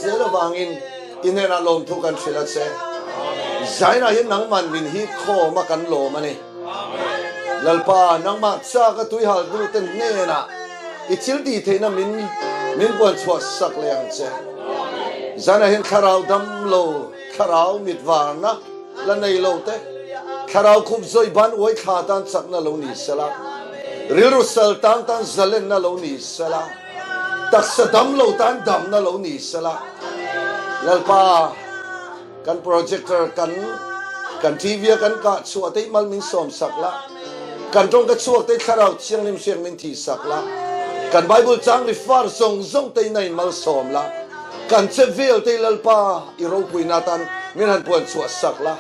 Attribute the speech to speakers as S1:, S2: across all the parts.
S1: zel avangin i hnenah lawmthu kan hrilh a che. Zainah hian nangman min hip khawm a kan lawm a ni. Lalpa, nangmah chak a tuihal hnute hnenah i thil tih theihna min min puan chhuah sak leh ang che. Zanah hian thlarau dam lo, thlarau mit varna la nei lo te, thlarau khup zawi ban uai thla tan chakna lo ni sela, rilru sal tan tan zalenna lo ni sela, taksa dam lo tan damna lo ni sela. Lalpa, kan projector kan kan TV a kan kah chhuah te mal min sawm sak la, kan tawngka chhuak te thlarau thianghlim hriak min thih sak la, kan Bible chang ri far zawng zawng te in a in malsawm la, kan che vel te Lalpa i ropuina atan min han puan chhuah sak la,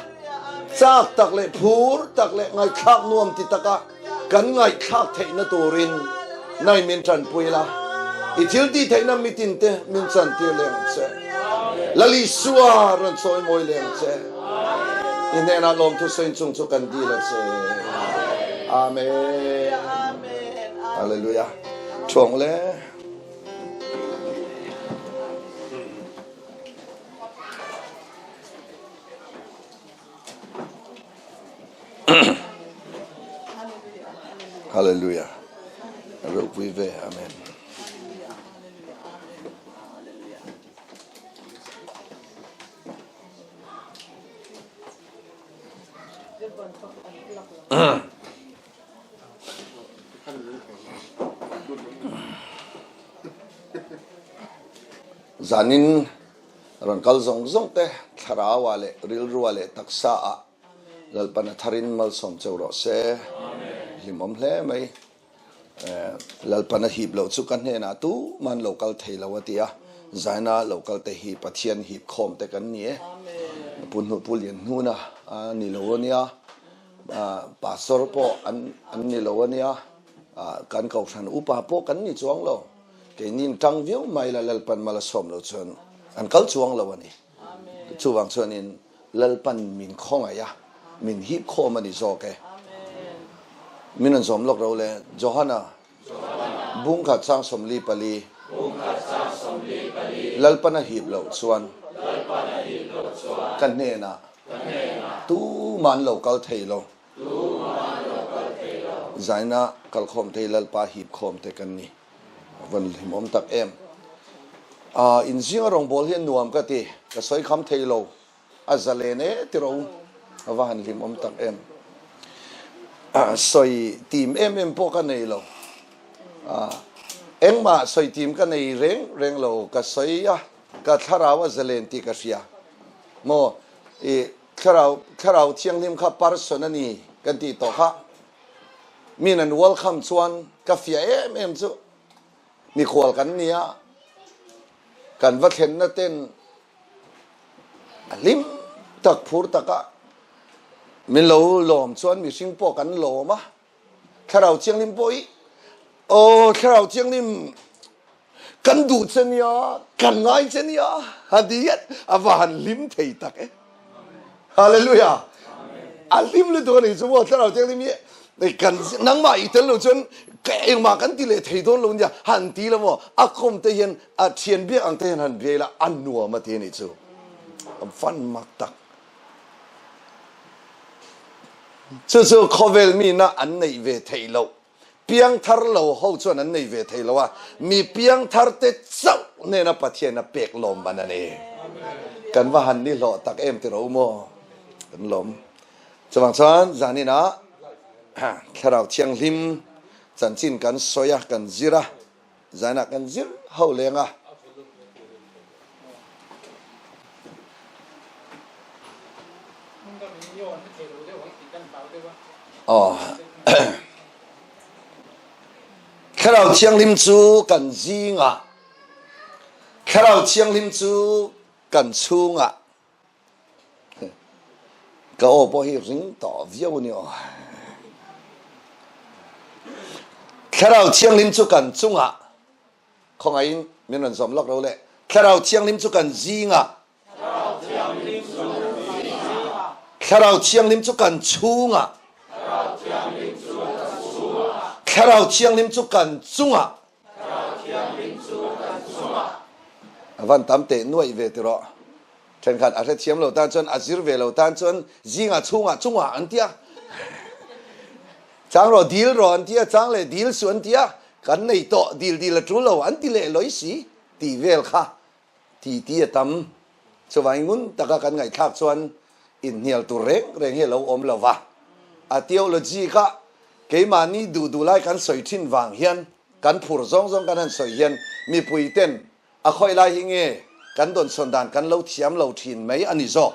S1: chak tak leh phur tak leh ngaihthlak nuam ti taka kan ngaihthlak theihna turin nai min tanpui la, i thil tih theihna mitin te min chantir leh ang che. Lal Isua rawn chawi mawi leh ang che. I hnenah lawmthu sawi chung chu kan dil a che. Amen. Hallelujah. Thuang le. Hallelujah. Ropui ve. Amen. Zanin Rawn kal zawng zawng te thlarau ah leh rilru ah leh taksa ah Lalpan a tharin malsawm cheu rawh se. Hlimawm hle mai. Lalpan a hip loh chu ka hnenah tuman lo kal thei lo a ti a, Zaina lo kal te hi Pathian hip khawm te kan ni e. Pu hnu Pu Lianhnuna a ni lo a nia, Pastor pawh an ni lo a nia, kan kohhran upa pawh kan ni chuang lo. Keini tang viau mai la Lalpan mal a sawm lo chuan an kal chuang lo a ni. Chuvang chuanin Lalpan min khawngaih a, min hip khawm a ni zawk e. Min an zawm lawk ro le. Johana, Bungkhat sang 44. Lalpan a hip loh chuan ka hnenah tumah an lo kal thei lo. Zaina kalkhawm te hi Lalpa hip khawm te kan ni. A van hlimawm tak em. Aa inzinga rawngbâwl hi a nuam ka ti. Ka sawi kham thei lo. A zalen e ti ro. A va han hlimawm tak em. Sawi tim em em pawh ka nei lo. Aa engmah sawi tim ka nei reng reng lo. Ka sawi a, ka thlarau a zalen tih ka hria. Maw i. Thlarau, Thlarau Thianghlim kha person a ni kan tih tawh kha. Min an welcome chuan ka fiah em em chu mikhual kan ni a, kan va thlenna ten a hlim tak phur taka min lo lawm chuan mihring pawh kan lawm a. Thlarau Thianghlim pawh hi aw Thlarau Thianghlim kan duh che nia kan ngai che nia a ti hian a va han hlim thei tak e. Hallelujah. A hlim lutuk a ni chu maw Thlarau Thianghlim hi kan nangmah i tel lo chuan engmah kan ti leh thei dawn lo nia han ti lo maw a kawm te hian a thian biak ang te hian han biai la a nuam a ti a nih chu. Van mak tak. Chu chu khawvel mina an neih ve theih loh, piangthar lo ho chuan an nei ve thei lo a, mi piangthar te chauh hnena Pathian a pek lawm man a ni. Kan va han ni hlawh tak em ti ro maw? Kan lawm. Chuvang chuan zaninah Thlarau Thianghlim chanchin kan sawi a, kan zir a, Zanah kan zir ho leng a. Thlarau Thianghlim cu kan zingah, Thlarau Thianghlim cu kan chungah. Ka aw pawh hi ring tawh viau a ni aw. Thlarau Thianghlim cu kan cungah khawngaihin min rawn zawm lawk lo le. Thlarau Thianghlim cu kan zingah. Thlarau Thianghlim cu kan chungah. Thlarau Thianghlim cu kan cungah. A van tam teh nuaih ve ti rawh. Thenkhat a hrethiam lo tan chuan a zir ve lo tan chuan zingah chhungah chungah an ti a. Chang rawh dil rawh an ti a, chang leh dil suh an ti a, kan nei tawh dil dil a tul lo an ti leh lawi si tih vel kha ti ti a tam. Chuvangin ngun taka kan ngaihthlak chuan inhnial tur reng reng hi a lo awm lo va. A theology kha keimahni duh duh lai kan sawi thin vang hian kan phur zawng zawng kan han sawi hian mipui ten a khawih lai hi nge kan dawnsawn dan kan lo thiam lo thin mai a ni zawk.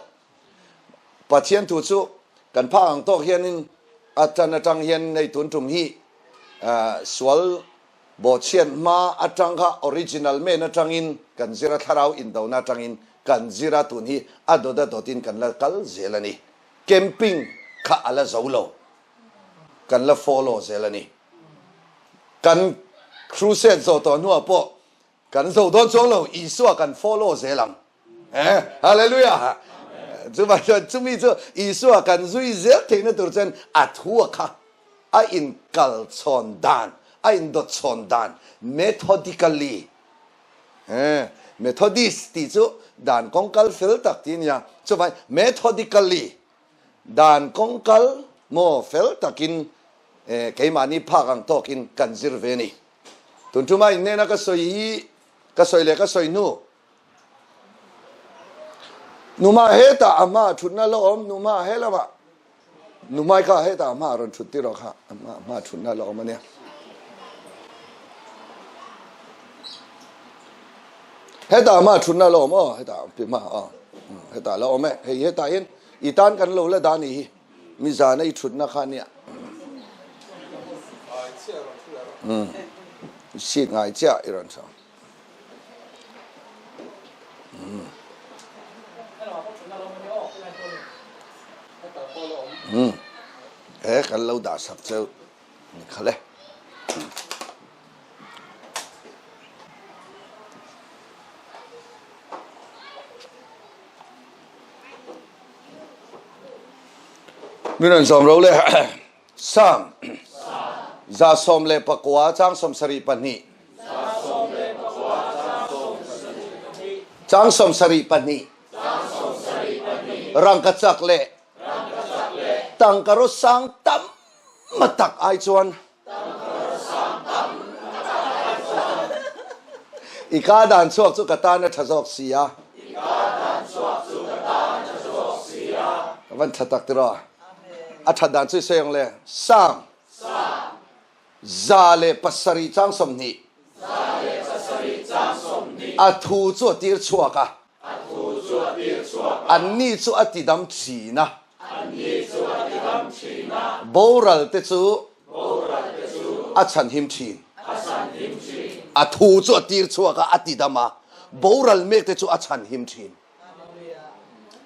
S1: Pathian thu chu kan phak ang tawk hianin a tan atang hian hei tun tum hi sual bawhchhiat hma atang kha original man atangin kan zir a, thlarau indona atangin kan zir a, tun hi a dawt a dawtin kan la kal zel a ni. Camping kha a la zo lo, kan la follow zel a ni. Kan crusade zawh tawh hnuah pawh Kan zo dawn chuang lo, Isua kan follow zel ang. Eh, hallelujah! Chuvang chuan chumi chu Isua kan zui zel theihna tur chuan a thu a kha a inkal chhawn dan, a indawt chhawn dan methodically. Eh, Methodist tih chu dan kawngkal fel tak tih a nia. Chuvang methodically dan kawngkal maw fel takin eh, keimahni phak ang tawkin kan zir ve a ni. Tun ṭuma innena ka sawi hi ka sawi leh ka sawi hnu. Numa hetah a hma ṭhutna la awm, numa he lamah numai kha hetah a hma rawn ṭhut tir rawh kha a hma ṭhutna la awm a nia. Hetah a hma ṭhutna la awm aw, hetah pi hma aw, hetah la awm e, hei hetah hian i tan kan lo la dah a nih hi. Mi zan a i ṭhutna kha nia. Seat ngai chiah i rawn chho. He kan lo dah sak cheu ni kha le. Mi rawn sawm ro le Sam 119 chang 72 chang 72 rangkachak le tangkaraw sang tam tak ai chuan I ka dan chhuak chu ka tan a tha zawk si a. Ka van tha tak tiraw. A that dan chu i sawi ang le. Sang. 107 chang 20. A thu chu a tir chhuak a. Anni chu a tidam thin a. Boral te chu a chhanhim thin. A thu chu a tir chhuak a, a tidam a. Boral mek te chu a chhanhim thin.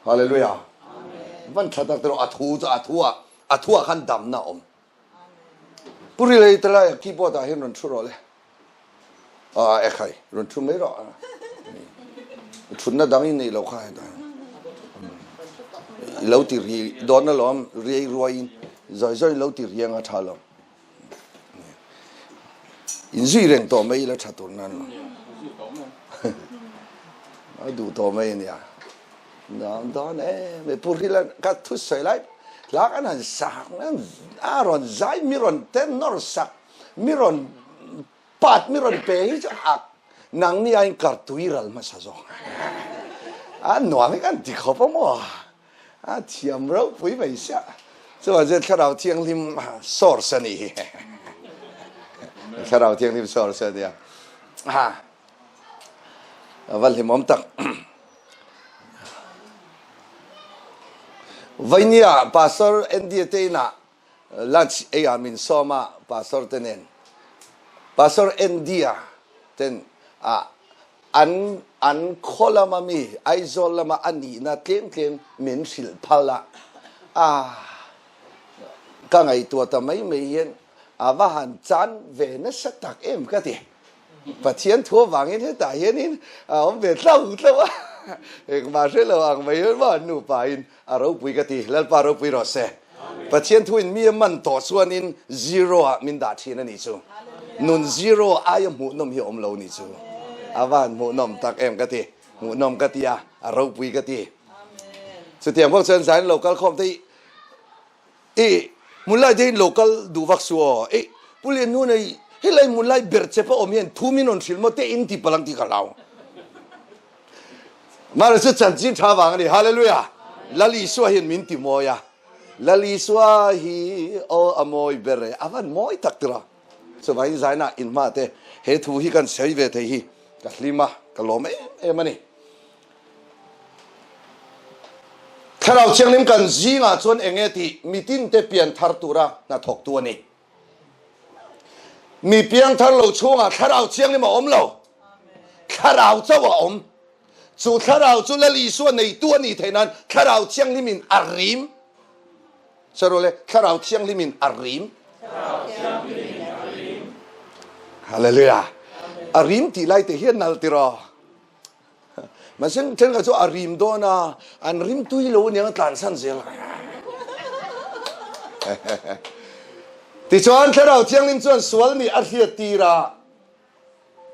S1: Hallelujah. Van tha tak te a thu chu a thu a, a thu ah khan damna a awm. Pu Rilei te lai keyboard ah hian rawn thu rawh le. Ah ekhai rawn thu mai rawh. Thutna dang in nei lo kha heta. I lo ti ri dawn alawm riai ruai in zawi zawi lo ti riang a tha lo. In zui reng tawh mai ila tha tur nan lo. A duh tawh mai ania. Dawn dawn e me pu Hrila ka thu sawi lai hla kan han sak a rawn zai mi rawn ten nawr sak mi rawn pat mi rawn pe hi chu a nangni aiin kar tui ral hmasa zawk a nuam hi kan ti khawp a maw a thiam ropui mai sia chuan chuan thlarau thianghlim source a nih hi thlarau thianghlim source a nia a va hlimawm tak Vainia Pastor Andy te inah lunch ei ah min sawm a Pastor te nen Pastor Andy a ten ah an an khaw lama mi Aizawl lama a nihna tlem tlem min hrilh phal a ah ka ngaihtuah ta mai mai hian a va han chan ve nasa tak em ka ti. Pathian thu avangin hetah hianin a awm ve tlo tlo a, engmah hre lo ang mai hian maw an nupa in a ropui ka ti, Lalpa ropui rawh se. Pathian thu in mi a man tawh chuanin zero ah min dah thin a nih chu. Nun zero aia hmuhnawm hi a awm lo nih chu. A van hmuhnawm tak em ka ti. Hmuhnawm ka ti a, a ropui ka ti. Chutiang bawk chuan zain lo kal khawm te hi i hmunlai te hi lo kal duh vak su aw. I Pu Lianhnuna hi helai hmunlai ber chep a awm hian thu min rawn hrilh maw te in ti palh ang tih ka hlau. Mahse chu chanchin tha vang a ni. Hallelujah! Lal Isua hian min ti mawi a. Lal Isua hi aw a mawi ber e. A van mawi tak tura. Chuvangin zainah inhma te he thu hi kan sawi ve thei hi ka hlim a, ka lawm em em a ni. Thlarau Thianghlim kan zingah chuan eng nge tih mitin te pian thar tura hnathawktu a ni. Mi piangthar lo chhungah Thlarau Thianghlim a awm lo. Thlarau chauh a awm. Chu Thlarau chu Lal Isua neitu a nih theih nan Thlarau Thianghlimin a rim. Sarual e, Thlarau Thianghlimin a rim. Hallelujah. A rim tih lai te hian nalh tiraw. Mahse thenkhat chu a rim dawn a, an rim tui lo aniang a tlansan zel. Tichuan Thlarau Thianghlim chuan sual nih a hriat tir a,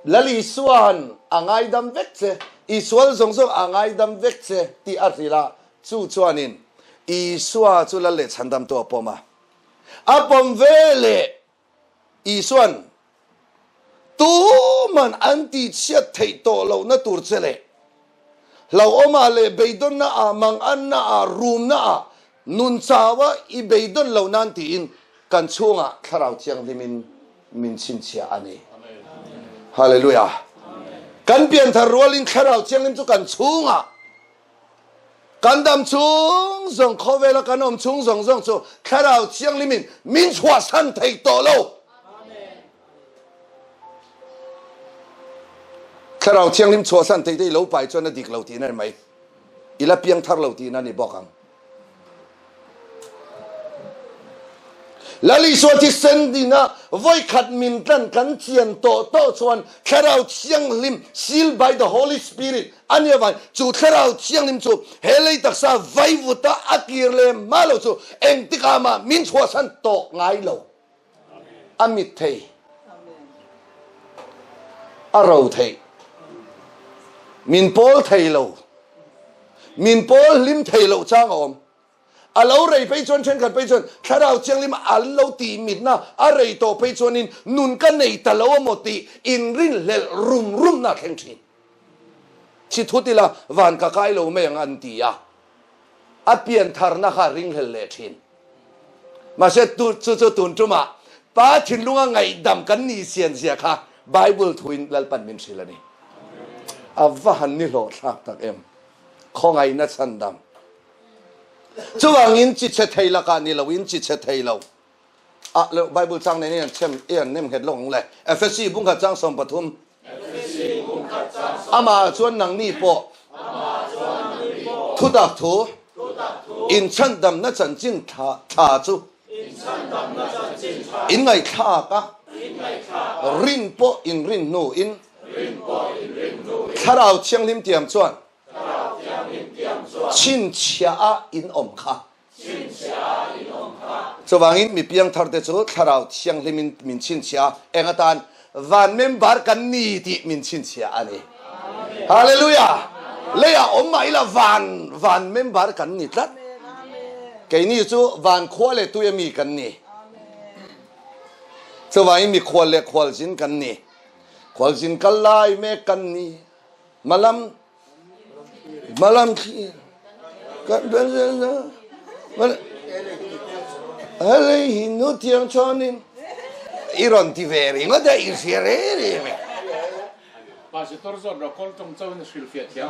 S1: Lal Isua'n a ngaidam vek che, i sual zawng zawng a ngaidam vek che tih a hrilh a, chu chuanin Isua chu Lal leh Chhandamtu a pawm a. A pawm ve leh Isua'n Tuman an tihchhiat theih tawh lohna tur che leh hlauhawmah leh beidawnna ah, manganna ah, rumna ah, nun chau a i beidawn lo nan tiin kan chhungah Thlarau Thianghlimin min chhinchhiah a ni. Hallelujah! Kan pianthar rualin Thlarau Thianghlim chu kan chhungah Kan dam chung zawng khawvela kan awm chung zawng zawng chu Thlarau Thianghlimin min chhuahsan thei tawh lo. Thlarau Thianghlim chhuahsan thei te i lo pai chuan a dik lo tihna ni mai. I la piang thar lo tihna ni bawk ang. Lal Isua thisen dina vawikhat min tlan kan chian tawh tawh chuan Thlarau Thianghlim, sealed by the Holy Spirit, a nia vang chu Thlarau Thianghlim chu he lei taksa vaivuta a kir leh hma lo chu engtikah mah min chhuahsan tawh ngai lo. A mit thei, a ro thei, min pawl thei lo, min pawl hlim thei loh chang a awm. A lo rei phei chuan thenkhat phei chuan Thlarau Thianghlim an lo tih mitna a rei tawh phei chuanin nun ka nei ta lo amaw tih inrinhlelh rum rumna a thleng thin. Chi thut ila van ka kai lo mai ang an ti a, a piantharna kha a ringhlel leh thin. Mahse chu chu tun tumah Pa thinlunga ngaihdam kan nih sian zia kha Bible thuin Lalpan min hrilh a ni. A va han ni hlawhthlak tak em! Khawngaihna chhandam. Chuvangin chi chhe thei lakah ni loin chi chhe thei lo. Ah le Bible chang nen in chem i an nem nghet lawk ang le. Efesi bungkhat chang 13. Amah chuan nangni pawh thutak thu inchhandamna chanchin tha chu in ngaihthlak a, rin pawh in rin hnuin Thlarau Thianghlim tiam chuan Chhinchhiah a in awm kha. Chuvangin mi piangthar te chu Thlarau Thianghlim in min chhinchhiah a, eng atan van member kan ni tih min chhinchhiah a ni. Hallelujah! Leiah awm mah ila van van member kan ni tlat. Keini chu van khua leh tui ami kan ni. Chuvangin mikhual leh khualzin kan ni. Khualzin kal lai mek kan ni. Malam Malam thli kan Helei hi nu thiang chuanin i rawn ti ve ringawt a i hria re re mai.
S2: Pastor zawt rawh kawl tawng chauhin a hrilhfiah thiam.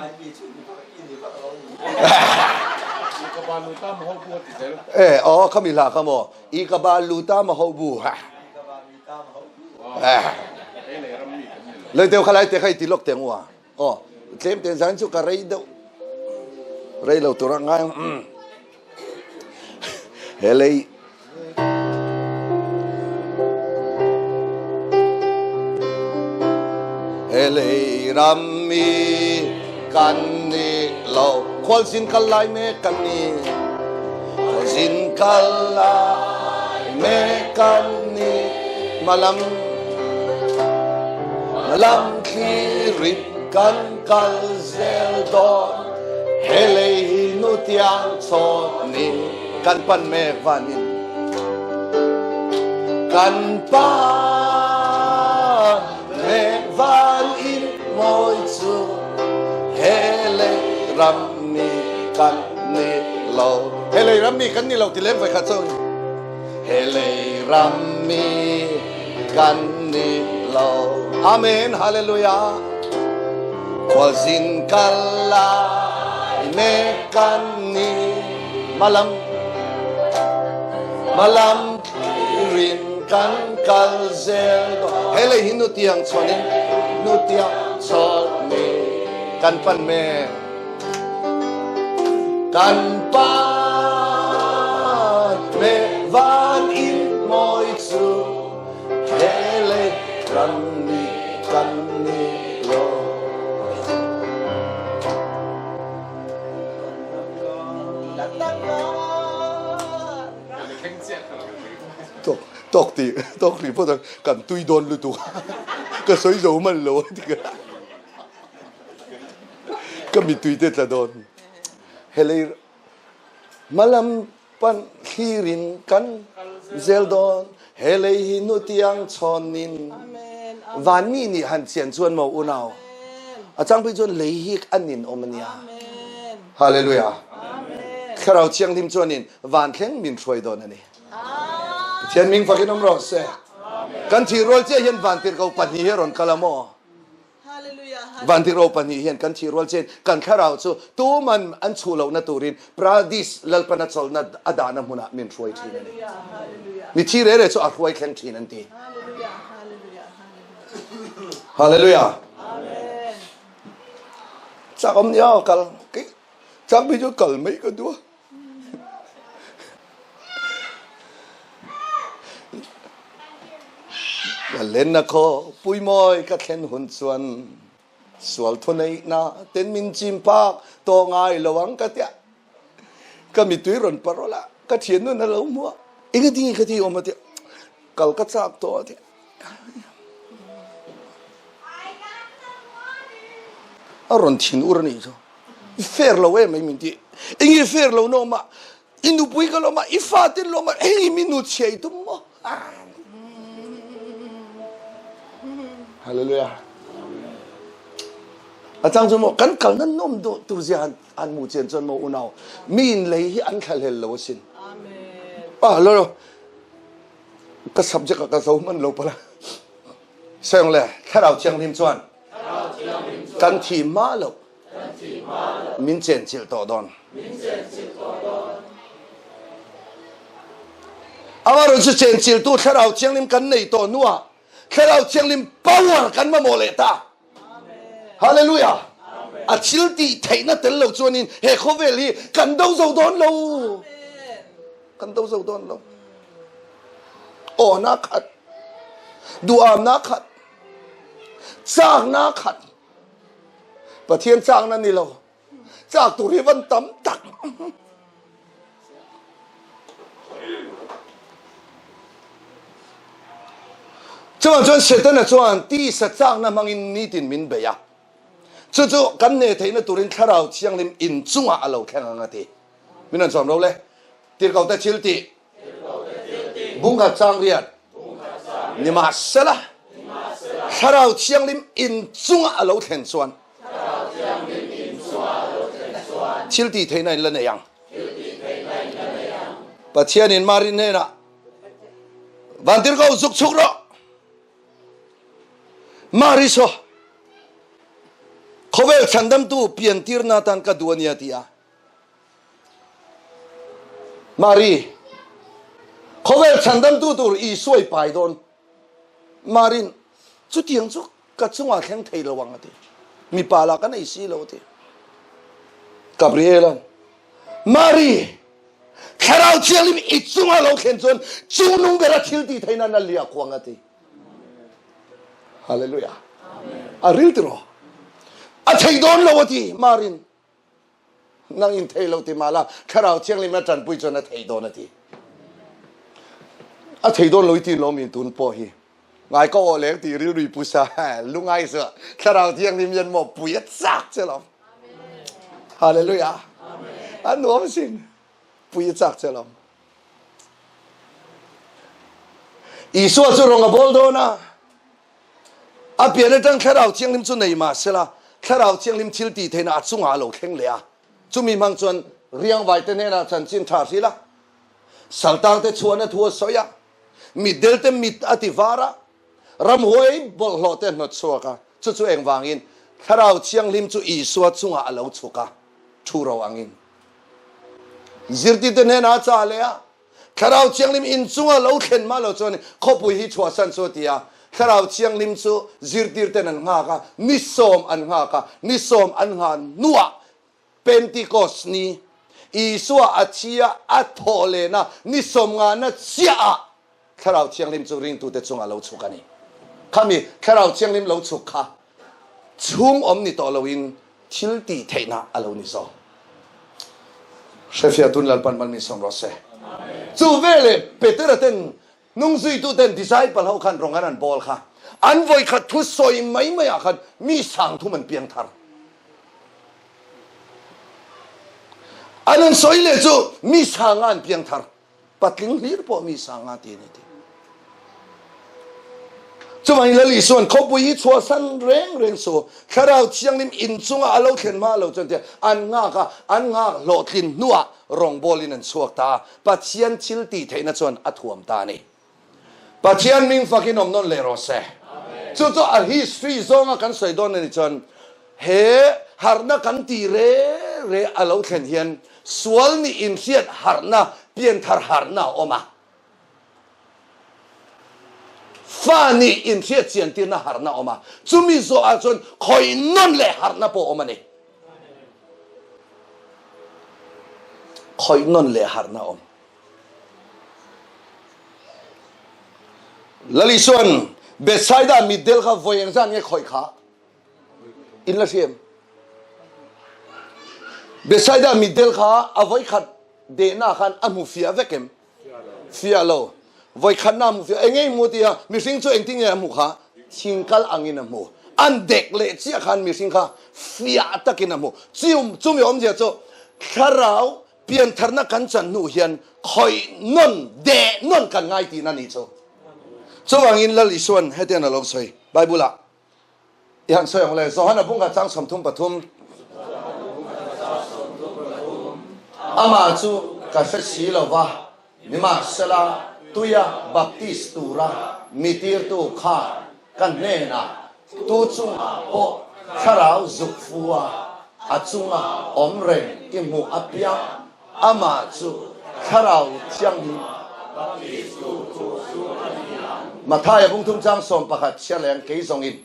S2: I ka ba luta ma ho bu a ti zel.
S1: Eh aw khami hla kha maw i ka ba luta ma ho bu ha. Lei deuh kha lai te kha i ti lawk teng u a. Aw, tlem te zan chu ka rei deuh. Rei lo tur a ngai ang. He lei He lei ram mi kan ni lo khualzin kal lai mek kan ni khualzin kal lai mek kan ni malam Lam thlirin kan kal zel dawn He lei hi nutiang chhawnin Kan pan mek vanin Kan pan mek vanin Mawi chu he lei ram mi kan ni lo He lei ram mi kan ni lo ti lem vawikhat chaw in He lei ram mi kan ni lo. Amen Hallelujah. Khualzin kal lai mek kan ni malam malam rin kan kal zel do. He lei hi nu tiang chuan in nu tiang chuan ni kan pan me kan pan me van in mawi chu He lei ram mi kan ni lo. Tawk ti tawk ri phawt kan tui dawn lutuk ka sawi zo hman lo a ti ka ka mittui te tla dawn. Helei hmalam Panh thlir in kan zel dawn he lei hi nu tiang chawn in vanmi nih han chian chuan maw unau a chang phei chuan lei hi an in awm ania hallelujah thlarau thianghlim chuan in van thleng min hruai dawn ani Pathian ming fakin um rawh se kan thi rual chiah hian van tirhkoh pahnih hi a rawn kal a maw Vantirh pahnih hian kan thih rual chin kan thlarau chu tuman an chhuh lohna turin Paradis Lalpan a chawlhna a dahna hmunah min hruai thin a ni. Mithi re re chu a hruai thleng thin an ti. Hallelujah. Chak awm nia kal chak mi chu kal mai ka duh a. Lenna khaw puimawi ka thlen hun chuan sual thuneihna ten min chim phak tawh ngai lo ang ka tia. Ka mittui rawn parol a, ka thiannun a lo hmu a, engati ka ti awm a tia, kal ka chak tawh a tia. A rawn thin ur a nih chu. I fair lo em mai min ti. Eng i fair lo na awm a, i nupui ka lawm a, i fate an lawm a, heng i mi nu chhia i tum maw? Hallelujah. A chang chu maw kan kal nan nawm dawh tur zia han han hmuh chian chuan maw unau mi in lei hi an thlahlel lo asin. Ah lo lo ka subject ah ka zo hman lo pala. Sayong le thlarau thianghlim chuan kan thi hma lo min chenchilh tawh dawn. Amaherawhchu chu chenchilhtu Thlarau Thianghlim kan nei tawh hnuah Thlarau Thianghlim power kan mamawh leh ta. Hallelujah! A thil tih theihna tel lo chuanin he khawvel hi kan do zo dawn lo. Kan do zo dawn lo. Awhnak khat, duhamnak khat, Chakna khat Pathian chakna ni lo chak tur hi van tam tak Chuvang chuan Setana chuan tisa chakna hmangin nitin min bei a chu chu kan ne theihna turin Thlarau Thianghlim in chungah a lo thleng ang a ti min rawn sawm ro le tirhkohte thil tih Bungkhat chang riat nimahsela Thlarau Thianghlim in chungah a lo thlen chuan thil tih theihna in la nei ang. Pathianin Mari hnenah Vantirhkoh zuk chhuk rawh. Mari saw khawvel chhandamtu piantirna atan ka duh a nia ti a. Mari, khawvel chhandamtu tur Isua i pai dawn. Marin, chutiang chu ka chungah thleng thei lo ang a ti. Mipa lah ka nei si lo a ti. Gabriela'n, Mari, Thlarau Thianghlim i chunga lo thlen chuan chungnung bera thil tih theihna na liah khuang a ti. Hallelujah. A ril tiraw? A thei dawn lo a ti, Marin. Nang in thei lo ti mah la, Thlarau Thianghlim a ṭanpui chuan a thei dawn a ti. A thei dawn lo i ti lawm in tun pawh hi. Ngai ka aw leng tih rilru i pu sa. Lungai suh. Thlarau Thianghlim hian maw pui a chak che lo. Hallelujah. A nuam sin. Pui a chak che lo. Isua chu rawng a bawl dawn a. A pian atang Thlarau Thianghlim chu nei mah sela, Thlarau Thianghlim thil tih theihna a chungah a lo thleng leh a. Chumi hmang chuan riangvai te hnenah chanchin tha hrilh a, saltangte chhuahna thu a sawi a, mitdel te mit a ti var a, ramhuai bawlhhlawh te a hnawt chhuak a. Chu chu engvangin Thlarau Thianghlim chu Isua chungah a lo chhuk a, thu ro angin. Zirtirte hnenah a chah leh a, Thlarau Thianghlim inchunga lo thlen mah lo chuan khawpui hi chhuahsan chu a ti a. Thlarau Thianghlim chu zirtirten an nghak a, ni sawm an nghak a, ni sawm an nghah hnuah Pentikos ni, Isua a thi a, a thawh lehna ni sawm ngahna chiahah Thlarau Thianghlim chu ringtute chungah lo chhuk a ni. Khami Thlarau Thianghlim lo chhuk kha chhung awm ni tawh loin thil tih theihna a lo ni zawk. Hrefiah tun Lalpan mal min sawm rawh se. Chu veleh Petera ten hnungzuituten disciple ho khan rawng an an bawl kha an vawikhat thu sawi mai mai ah khan mi sang thum an piang thar. An an sawi leh chu mi sanga an piang thar. Patling hlir pawh mi sanga ti a ni ti. Chuvangin Lal Isuan khawpui hi chhuahsan reng reng su, Thlarau Thianghlim inchunga a lo thlen hma lo chuan tia an nghak a, an nghak hlawhtlin hnuah rawngbawlin an chhuak ta a, Pathian thil tih theihna chuan a thuam ta a ni. Pathian ming fakin awm nawn leh rawh se. Chu chu a history zawnga kan sawi dawn a ni chuan he harhna kan tih re re a lo thlen hian sual nih inhriat harhna, pianthar harhna a awm a. Fa nih inhriat chian tirna harhna a awm a, chumi zawhah chuan khawih nawn leh harhna pawh a awm a ni. Khawih nawn leh harhna a awm. Lali chuan Bethsaida mitdel kha vawi engzat nge khawih kha? In la hria em? Bethsaida mitdel kha a vawikhat dehna khan a hmu fiah vek em? Fiah lo. Vawikhatna a hmu fiah. Enge i hmu tia mihring chu engtin nge a hmuh kha? Thingkal angin a hmu. An dek leh chiah khan mihring kha fiah takin a hmu. Chumi awmzia chu thlarau Piantharna kan chan hnu hian khawih nawn, deh nawn kan ngai tihna ni chu. Chuvangin Lal Isuan hetiang a lo sawi, Bible-ah i han sawi ang le, Johana bungkhat chang 33, Amah chu ka hre si lo va, nimahsela tuia baptis tura mi tirtu kha ka hnenah Tu chungah pawh thlarau zuk fu a, a chunga awm reng i hmuh apiang, amah chu Thlarau Thianghlim. Mathaia bungthum chang 11 chhiar leh ang kei zawngin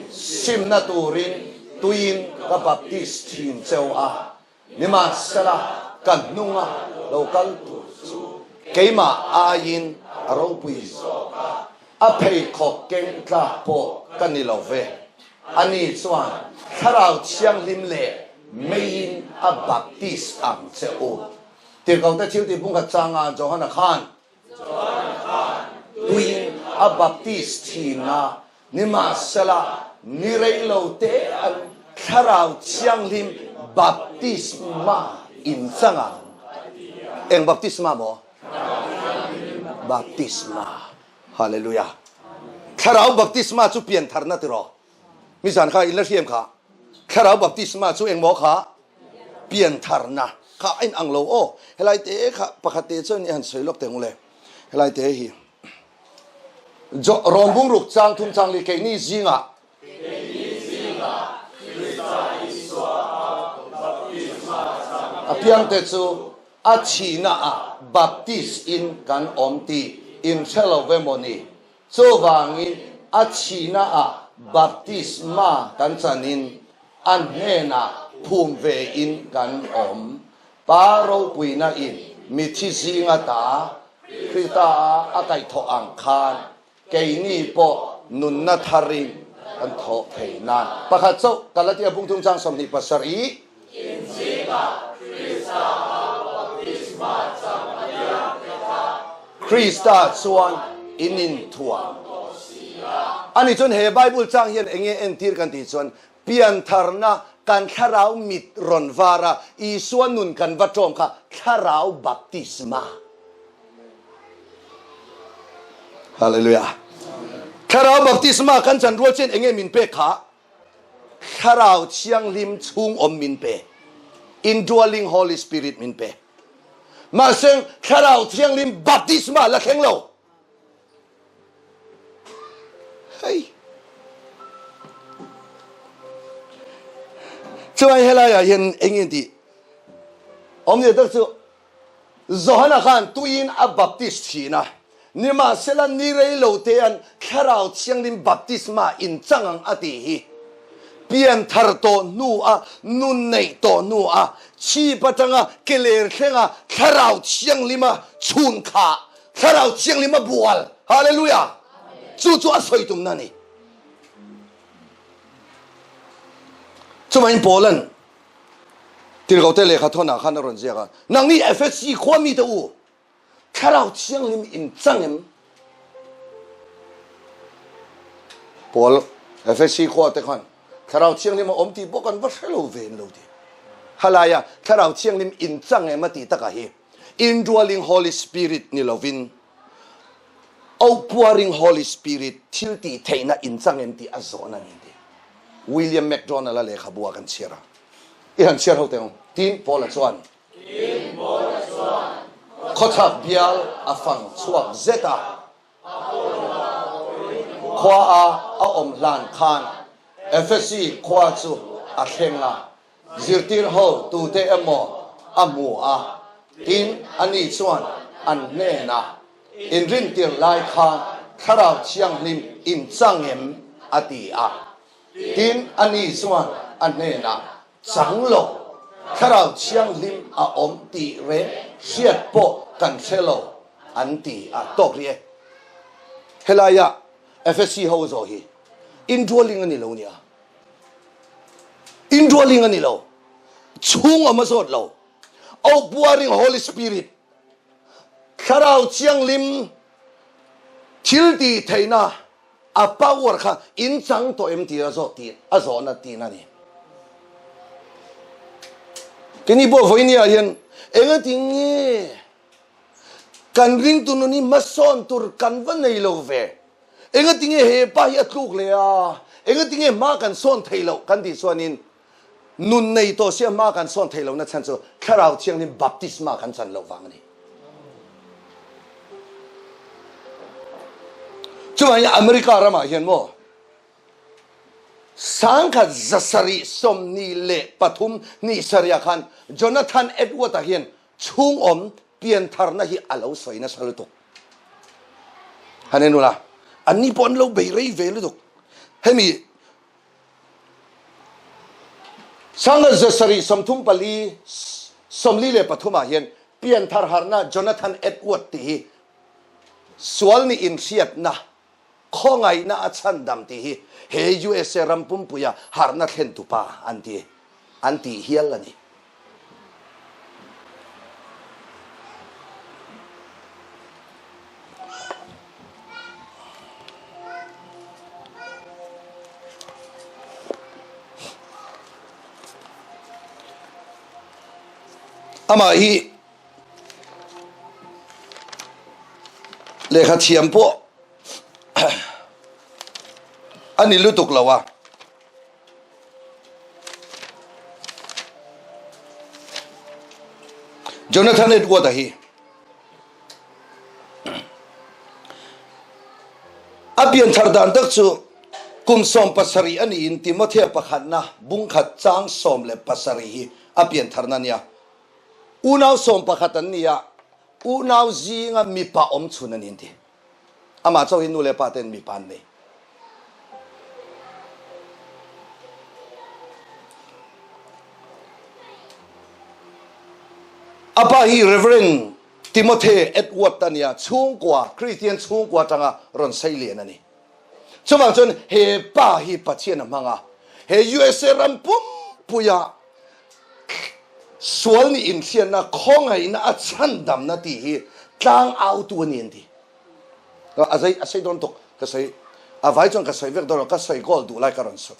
S1: simna turin tuiin ka baptis thin cheu a, Nimahsela, ka hnunga lo kal tur chu keimah aiin a ropui zawk a, a pheikhawk keng tlak pawh ka ni lo ve. Ani chuan Thlarau Thianghlim leh meiin a baptis ang che u. Tirhkohte thil tih bungkhat changa Johana khan tuiin a baptis thin a, Nimahsela, ni rei lo te an Thlarau Thianghlim baptisma in chang ang. Eng baptisma maw? Baptisma. Hallelujah. Thlarau baptisma chu piantharna tiraw? Nizan kha in la hriam kha. Thlarau baptisma chu eng maw kha? Piantharna. Kha a in ang lo aw. Helai te kha pakhat te chuan i han sawi lawk teh ang le. Helai te hi. Rom bungruk chang thum chang li keini zingah a piangte chu a thihna ah baptist in kan awm tih in hre lo ve maw ni? Chuvangin a thihna ah baptisma kan chanin a hnenah phum ve in kan awm. Pa ropuina in mithi zinga ta Krista a kaihthawh ang khan keini pawh nunna tharin kan thawh thei nan. Pakhat chauh Galatia bung thum chang 27. Krista chuan. In inthuam tawh si a. Ani chuan he Bible chang hian eng nge entir kan tih chuan piantharna kan thlarau mit rawn var a, Isua nun kan va tawm kha thlarau baptisma. Hallelujah. Thlarau baptisma kan chan rual chian eng nge min pek kha? Thlarau Thianghlim chhung awm min pe. Indwelling Holy Spirit min pe. Mahse Thlarau Thianghlim baptisma la thleng lo. Hei. Chuan helai ah hian eng nge tih awmzia tak chu Johana khan tuiin a baptist thin a, nimahsela ni rei lo tean Thlarau Thianghlim baptisma in chang ang a tih hi pian thar tawh hnu a, nun neih tawh hnu a, chhip atanga ke ler thlenga Thlarau Thianghlima chhun khah, Thlarau Thianghlima bual, Hallelujah! Chu chu a sawi tumna a ni. Chuvangin Paula'n Tirhkohte lehkha thawnah khan a rawn ziak a, Nangni Efesi khua mite u, Thlarau Thianghlim in chang em? Paul, Efesi khua te khan Thlarau Thianghlim a awm tih pawh kan va hre lo ve in lo ti. Halaia Thlarau Thianghlim in chang em a tih takah hi Indwelling Holy Spirit ni lovin Outpouring Holy Spirit thil tih theihna in chang em tih a zawhna a ni ti. William MacDonald-a lehkhabu ah kan chhiar a. I han chhiar ho teh ang. Tin, Paula chuan.
S3: Tin, Paula chuan.
S1: Khawchhak bial a fang chhuak zet a. Khua a a awm hlan khan Efesi khua chu a thleng a. Zirtir ho tute emaw a hmu a, tin, ani chuan an hnenah, Inrintir lai khan Thlarau Thianghlim in chang em? a ti a. Tin, ani chuan a hnenah, Chang lo, Thlarau Thianghlim a awm tih reng hriat pawh kan hre lo, an ti a. Tawk rih e. Helaia FSC ho zawh hi indwelling a ni lo nia. Indwelling a ni lo. Chhung awm a zawt lo. Outpouring Holy Spirit, Thlarau Thianghlim thil tih theihna a power kha in chang tawh em tih a zawt tih a zawhna tihna a ni. Keini pawh vawinia hian engati nge kan ringtu nun hi hmasawn tur kan va nei lo ve? Engati nge he pa hi a tluk leh a? Engati nge hma kan sawn theih loh kan tih chuanin nun nei tawh sia hma kan sawn theih lohna chhan chu Thlarau Thianghlim baptisma kan chan loh vang a ni. Chuvangin America ramah hian maw 1773 ah khan Jonathan Edward-a hian chhungawm piantharna hi a lo sawi nasa lutuk. Han en ula, anni pawh an lo bei rei ve lutuk. Hemi 1734 43 ah hian pianthar harna Jonathan Edward tih hi sual nih inhriatna, khawngaihna a chhandam tih hi he usa ram pumpuia harna thlentu pa an ti an tih hial a ni. Amah hi lehkha thiam pawh a ni lutuk lo a. Jonathan Edward-a hi a pianthar dan tak chu kum 17 a niin Timothea pakhatna bungkhat chang 17 hi a piantharna a nia. Unau 11 an ni a, unau zinga mipa awmchhun a ni an ti. Amah chauh hi nu leh pa ten mipa an nei. A pa hi Reverend Timothy Edward a nia, chhungkua, Kristian chhungkua atanga rawn sei lian a ni. Chuvang chuan he pa hi Pathian a hmang a, he usa ram pumpuia sual nih inhriatna, khawngaihna a chhandamna tih hi tlang autu a ni an ti. A zei a sei dawn tuk ka sawi a vai chuan ka sawi vek dawn lo ka sawi goal duh lai ka rawn sawi.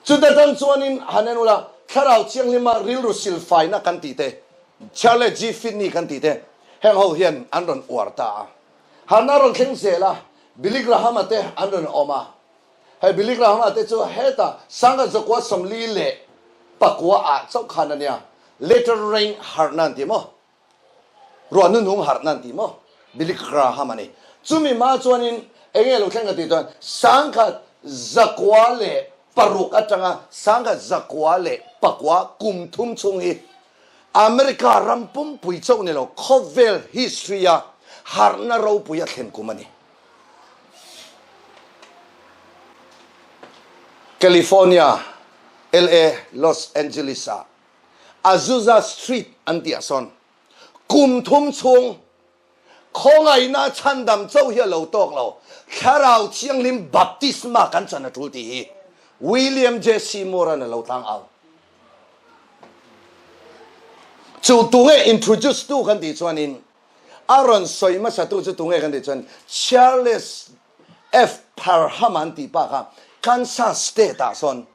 S1: Chuta tang chuanin han en ula Thlarau Thianghlima rilru silfaina kan tih te, Charles G. Finney kan tih te heng ho hian an rawn uar ta a. Harna rawn thleng zel a, Billy Graham-a te an rawn awm a. Hei Billy Graham-a te chu heta Sangha Zakua 49 ah chauh khan a nia. Latter Rain harhna an ti maw? Ruah hnuhnung harhna an ti maw? Billy Graham a ni. Chumi hma chuanin eng nge lo thleng ka tih chuan 1906 atanga 1909 kum thum chhung hi America ram pumpui chauh ni lo khawvel history a harhna ropui a thlen kum a ni. California, LA, Los Angeles ah Azusa Street an tih ah sawn kum thum chhung khawngaihna chhandam chauh hi a lo tawk lo, Thlarau Thianghlim baptisma kan chan a tul tih hi William J. Seymour-a'n a lo tlang au. Chu tunge introduce tu kan tih chuanin a rawn sawi hmasa tu chu tunge kan tih chuan Charles F. Parham an tih pa kha Kansas State ah sawn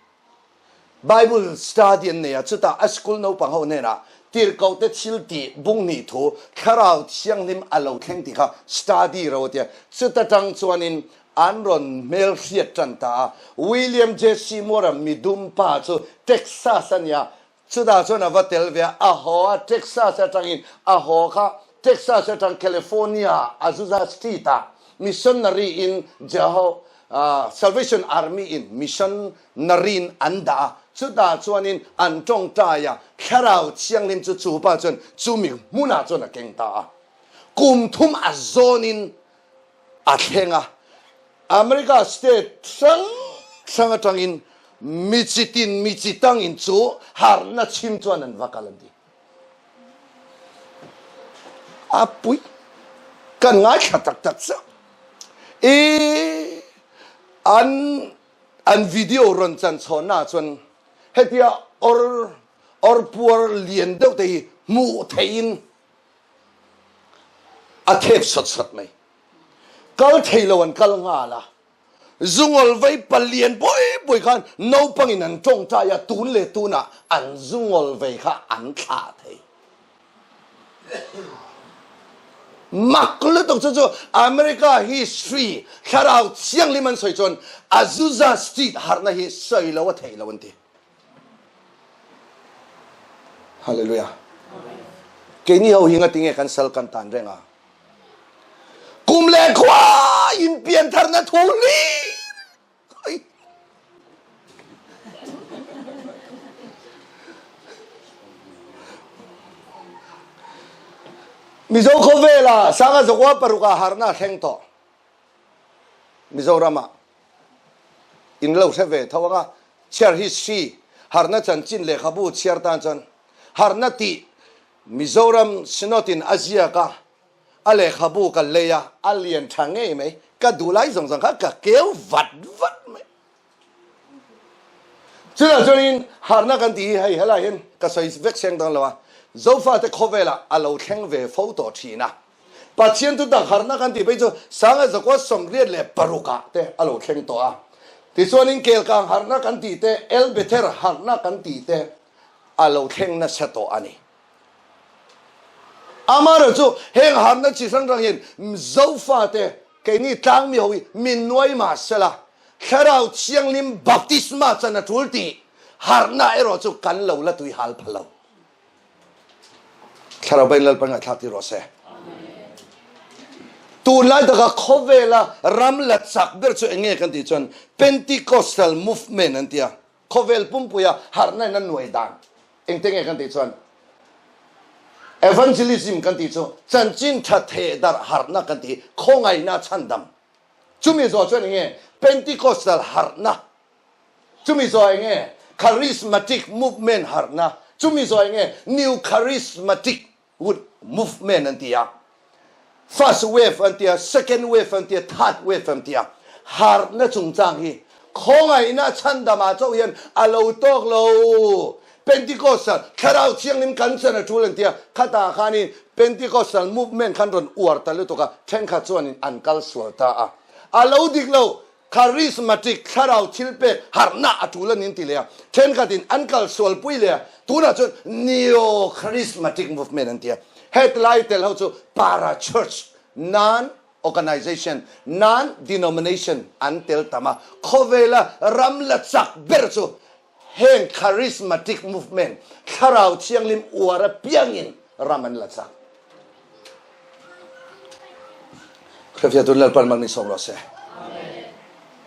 S1: Bible study an nei a, chutah a school naupang ho hnenah tirhkohte thil tih bung hnih thu Thlarau Thianghlim a lo thleng tih kha study ro a tia. Chuta tang chuanin an rawn hmel hriat tan ta a. William J. Seymour-a midum pa chu Texas a nia, chutah chuan a va tel ve a, a haw a, Texas atangin a haw kha Texas atang California Azusa Street-ah missionary in Jeho Salvation Army in mission Narin an dah a, chutah chuanin an tawngtai a, Thlarau Thianghlim chu chu pa chuan chumi hmunah chuan a keng ta a. Kum thum a zawnin a thleng a, America state hrang hrang atangin mi chitin mi chi tangin chu harhna chhim chuan an va kal an ti. A pui kan ngaithla tak tak chiah. I an An video rawn chan chhawnna ah chuan hetia awr awr puar lian deuh te hi hmuh theihin a thep sawt sawt mai. Kal thei lo an kal nghal a, zungawl vei palian pui pui khan naupangin an tawngtai a, tun leh tunah an zungawl vei kha an thlah thei. Mak lutuk chu chu America history thlarau thianghlim an sawi chuan Azusa Street harhna hi sawi lo a theih lo an ti. Hallelujah. Keini ho hi ngatinge kan sal kan tan reng a. Kum leh khua in piantharna thu hlir Mizo khawvela Sanga Zakua paruka harna thleng tawh Mizorama in lo hre ve tho anga chhiar history harna chanchin lehkhabu chhiar tan chuan harna tih Mizoram Synod in a ziak a A lehkhabu ka lei a, a lian tha ngei mai. Ka duh lai zawng zawng kha ka keu vat vat mai. Chutah chuanin harhna kan tih hi hei helai hian ka sawi vek seng dawn lo a, Zofate khawvelah a lo thleng ve fo tawh thin a. Pathian chu tak harhna kan tih phei chu Sanga Zakua 86 ah te a lo thleng tawh a. Tichuanin Kelkang harhna kan tih te, El Bether harhna kan tih te a lo thleng nasa tawh a ni. Amaherawh chu heng harna chi hrang hrang hian Zofate keini tlangmi ho hi min nuai mah sela, Thlarau Thianghlim baptisma chan a tul tih harhna erawh chu kan lo la tui hal pha lo. Thlarau Bain Lalpan ngaihthlak tir rawh se. Tunlai taka khawvela ram la chak ber chu eng nge kan tih chuan Pentecostal movement an ti a. Khawvel pumpuia harhna in a nuai dan engte nge kan tih chuan Evangelism kan tih chu chanchin tha theh darh harhna kan tih khawngaihna chhandam chumi zawh chuan enge Pentecostal harhna chumi zawh enge Charismatic movement harhna chumi zawh enge New Charismatic Wood movement an ti a, first wave an ti a, second wave an ti a, third wave an ti a, harhna chungchang hi khawngaihna chhandamah chauh hian a lo tawk lo. Pentecostal Thlarau Thianghlim kan chan a tul an tia, khatah khanin Pentecostal movement khan rawn uar ta lutuk a, thenkhat chuanin an kal sual ta a. A lo dik lo, Charismatic Thlarau thil pek harhna a tul a nin ti leh a, thenkhatin an kal sual pui leh a, tunah chuan Neo-Charismatic movement an ti a. Hetlai tel ho chu para-church, non Organization, non-denomination, an tel tam a, khawvela ram la chak ber chu heng charismatic movement, thlarau thianghlim uar apiangin ram an la chak. Hrefiah tun Lalpan mal min sawm rawh se.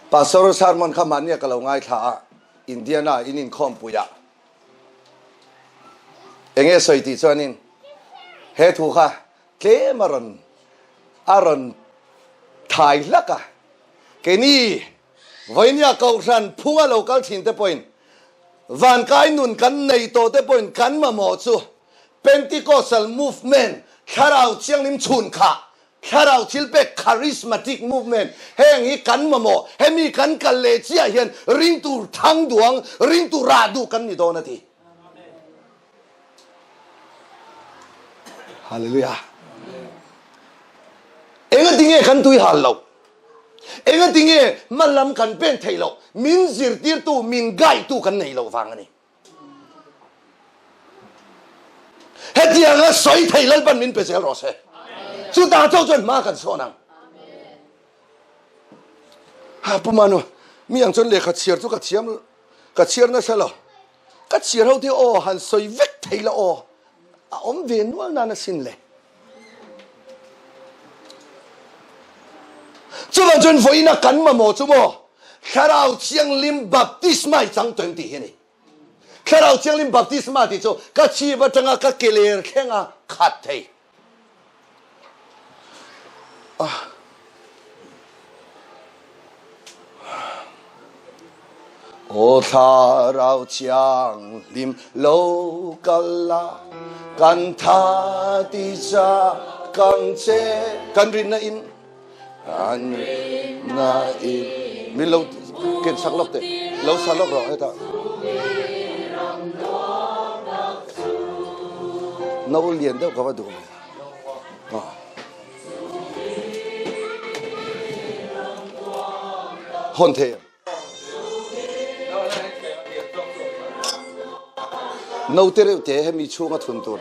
S1: Pastor sermon kha mahnia ka lo ngaithla a, Indiana in inkhawmpuiah enge sawi tih chuanin he thu kha Tlem a rawn a rawn thai hlak a, keini vawinia Kohhran phunga lo kal thin te pawhin vankai nun kan nei tawh te pawhin kan mamawh chu Pentecostal movement, Thlarau Thianghlim chhun khah, Thlarau thilpek Charismatic movement heng hi kan mamawh, hemi kan kal leh chiah hian ringtu thang duang, ringtu rah duh kan ni dawn a ti. Hallelujah. Enga tinge kan tui hal lo? Enga tinge hmalam kan pen thei lo? Min zirtirtu, min guide tu kan nei lo vang a ni. Hetianga sawi thei Lalpan min pe zel rawh se. Chutah chauh chuan hma kan sawn ang. Ha Pu Manu, mi ang chuan lehkha chhiar chu ka thiam ka chhiar nasa lo. Ka chhiar ho te aw han sawi vek thei la aw, a awm ve nual nan asin le. Chuvang chuan vawiina kan mamawh chu maw Thlarau Thianghlim baptisma i chang tawh em tih hi a ni. Thlarau Thianghlim baptisma tih chu ka chhip atanga ka ke ler thlenga khat thei. Aw Thlarau Thianghlim lo kal la, kan tha ti cha kang che. Kan rinna in, kan rinna in. Min lo ken sak lawk teh, lo sa lawk rawh hetah. No lian deuh ka va duh ve. Hawn thei em? Note reuh te hemi chhunga thun tur.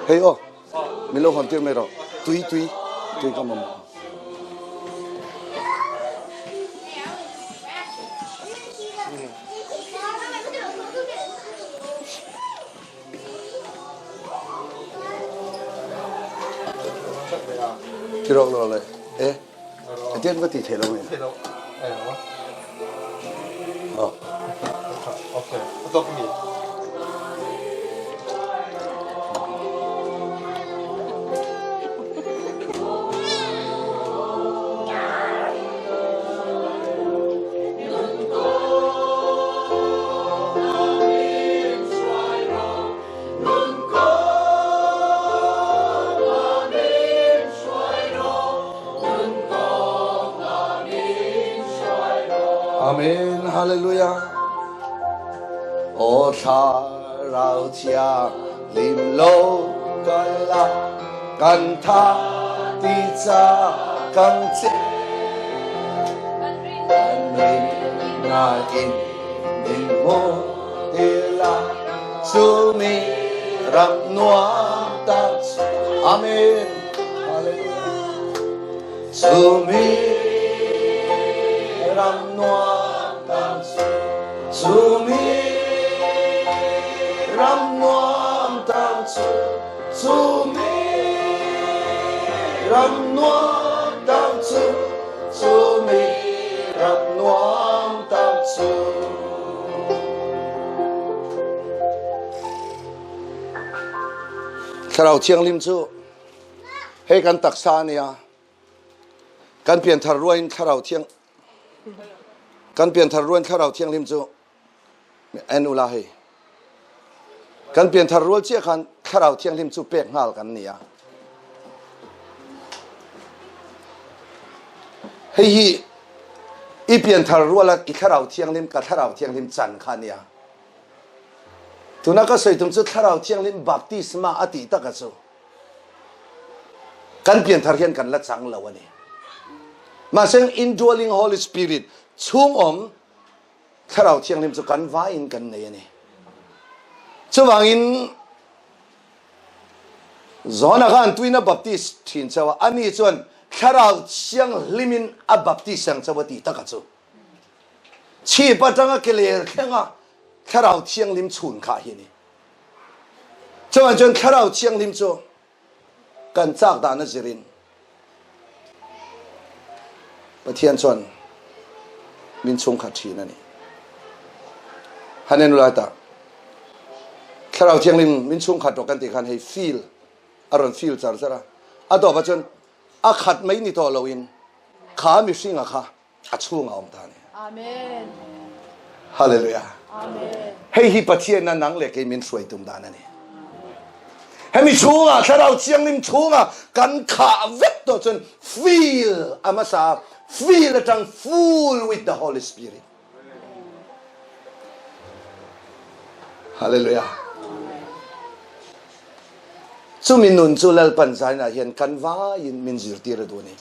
S1: Hei aw, min lo hawn tir mai rawh. Tui tui tui ka mamawh. Ti rawk lo le. E. Atian va ti thei lo nge.
S4: Thei lo. E.
S1: Oh.
S4: Okay. Atok mi.
S1: Amen. Hallelujah. O thlarau thianghlim lo kal la kan tha ti cha kang che kan rin na in min hmu tir la chumi ram nuam tak chu Amen. Hallelujah. Chumi ram nuam tak chu chumi ram nuam tak chu chumi ram nuam tak chu chumi ram nuam tak chu. Thlarau Thianghlim chu hei kan taksa a nia. Kan pianthar ruain Thlarau Thiang kan pianthar ruain Thlarau Thianghlim chu en ula hei. Kan pianthar rual chiah khan Thlarau Thianghlim chu pek nghal kan ni a. Hei hi I pianthar ruala i Thlarau Thianghlim ka Thlarau Thianghlim chan kha a nia. Tuna ka sawi tum chu Thlarau Thianghlim baptisma a tih taka chu kan pianthar hian kan la chang lo a ni. Mahse indwelling Holy Spirit chhung awm Thlarau Thianghlim chu kan vaiin kan nei a ni. Chuvangin Johana khan tuina baptist thin chauh a, ani chuan Thlarau Thianghlimin a baptist ang chauh a tih taka chu. Chhip atanga ke ler thlenga Thlarau Thianghlim chhun khah hi a ni. Chuvang chuan Thlarau Thianghlim chu kan chak dan a zirin Pathian chuan min chhungkhat thin a ni. Han en ula ta Thlarau Thianghlim min chhungkhat rawh kan tih khan hei feel a rawn feel char char a. A tawpah chuan a khat mai ni tawh loin kha mihringa kha a chhungah awm ta a ni.
S5: Amen.
S1: Hallelujah.
S5: Amen.
S1: Hei hi Pathian na nang leh kei min hruai tum dan a ni. Hemi chhungah Thlarau Thianghlim chhungah kan khah vek tawh chuan feel a hmasa feel atang full with the Holy Spirit. Hallelujah. Chumi nun chu Lalpan zainah hian kan vaiin min zirtir a duh a ni.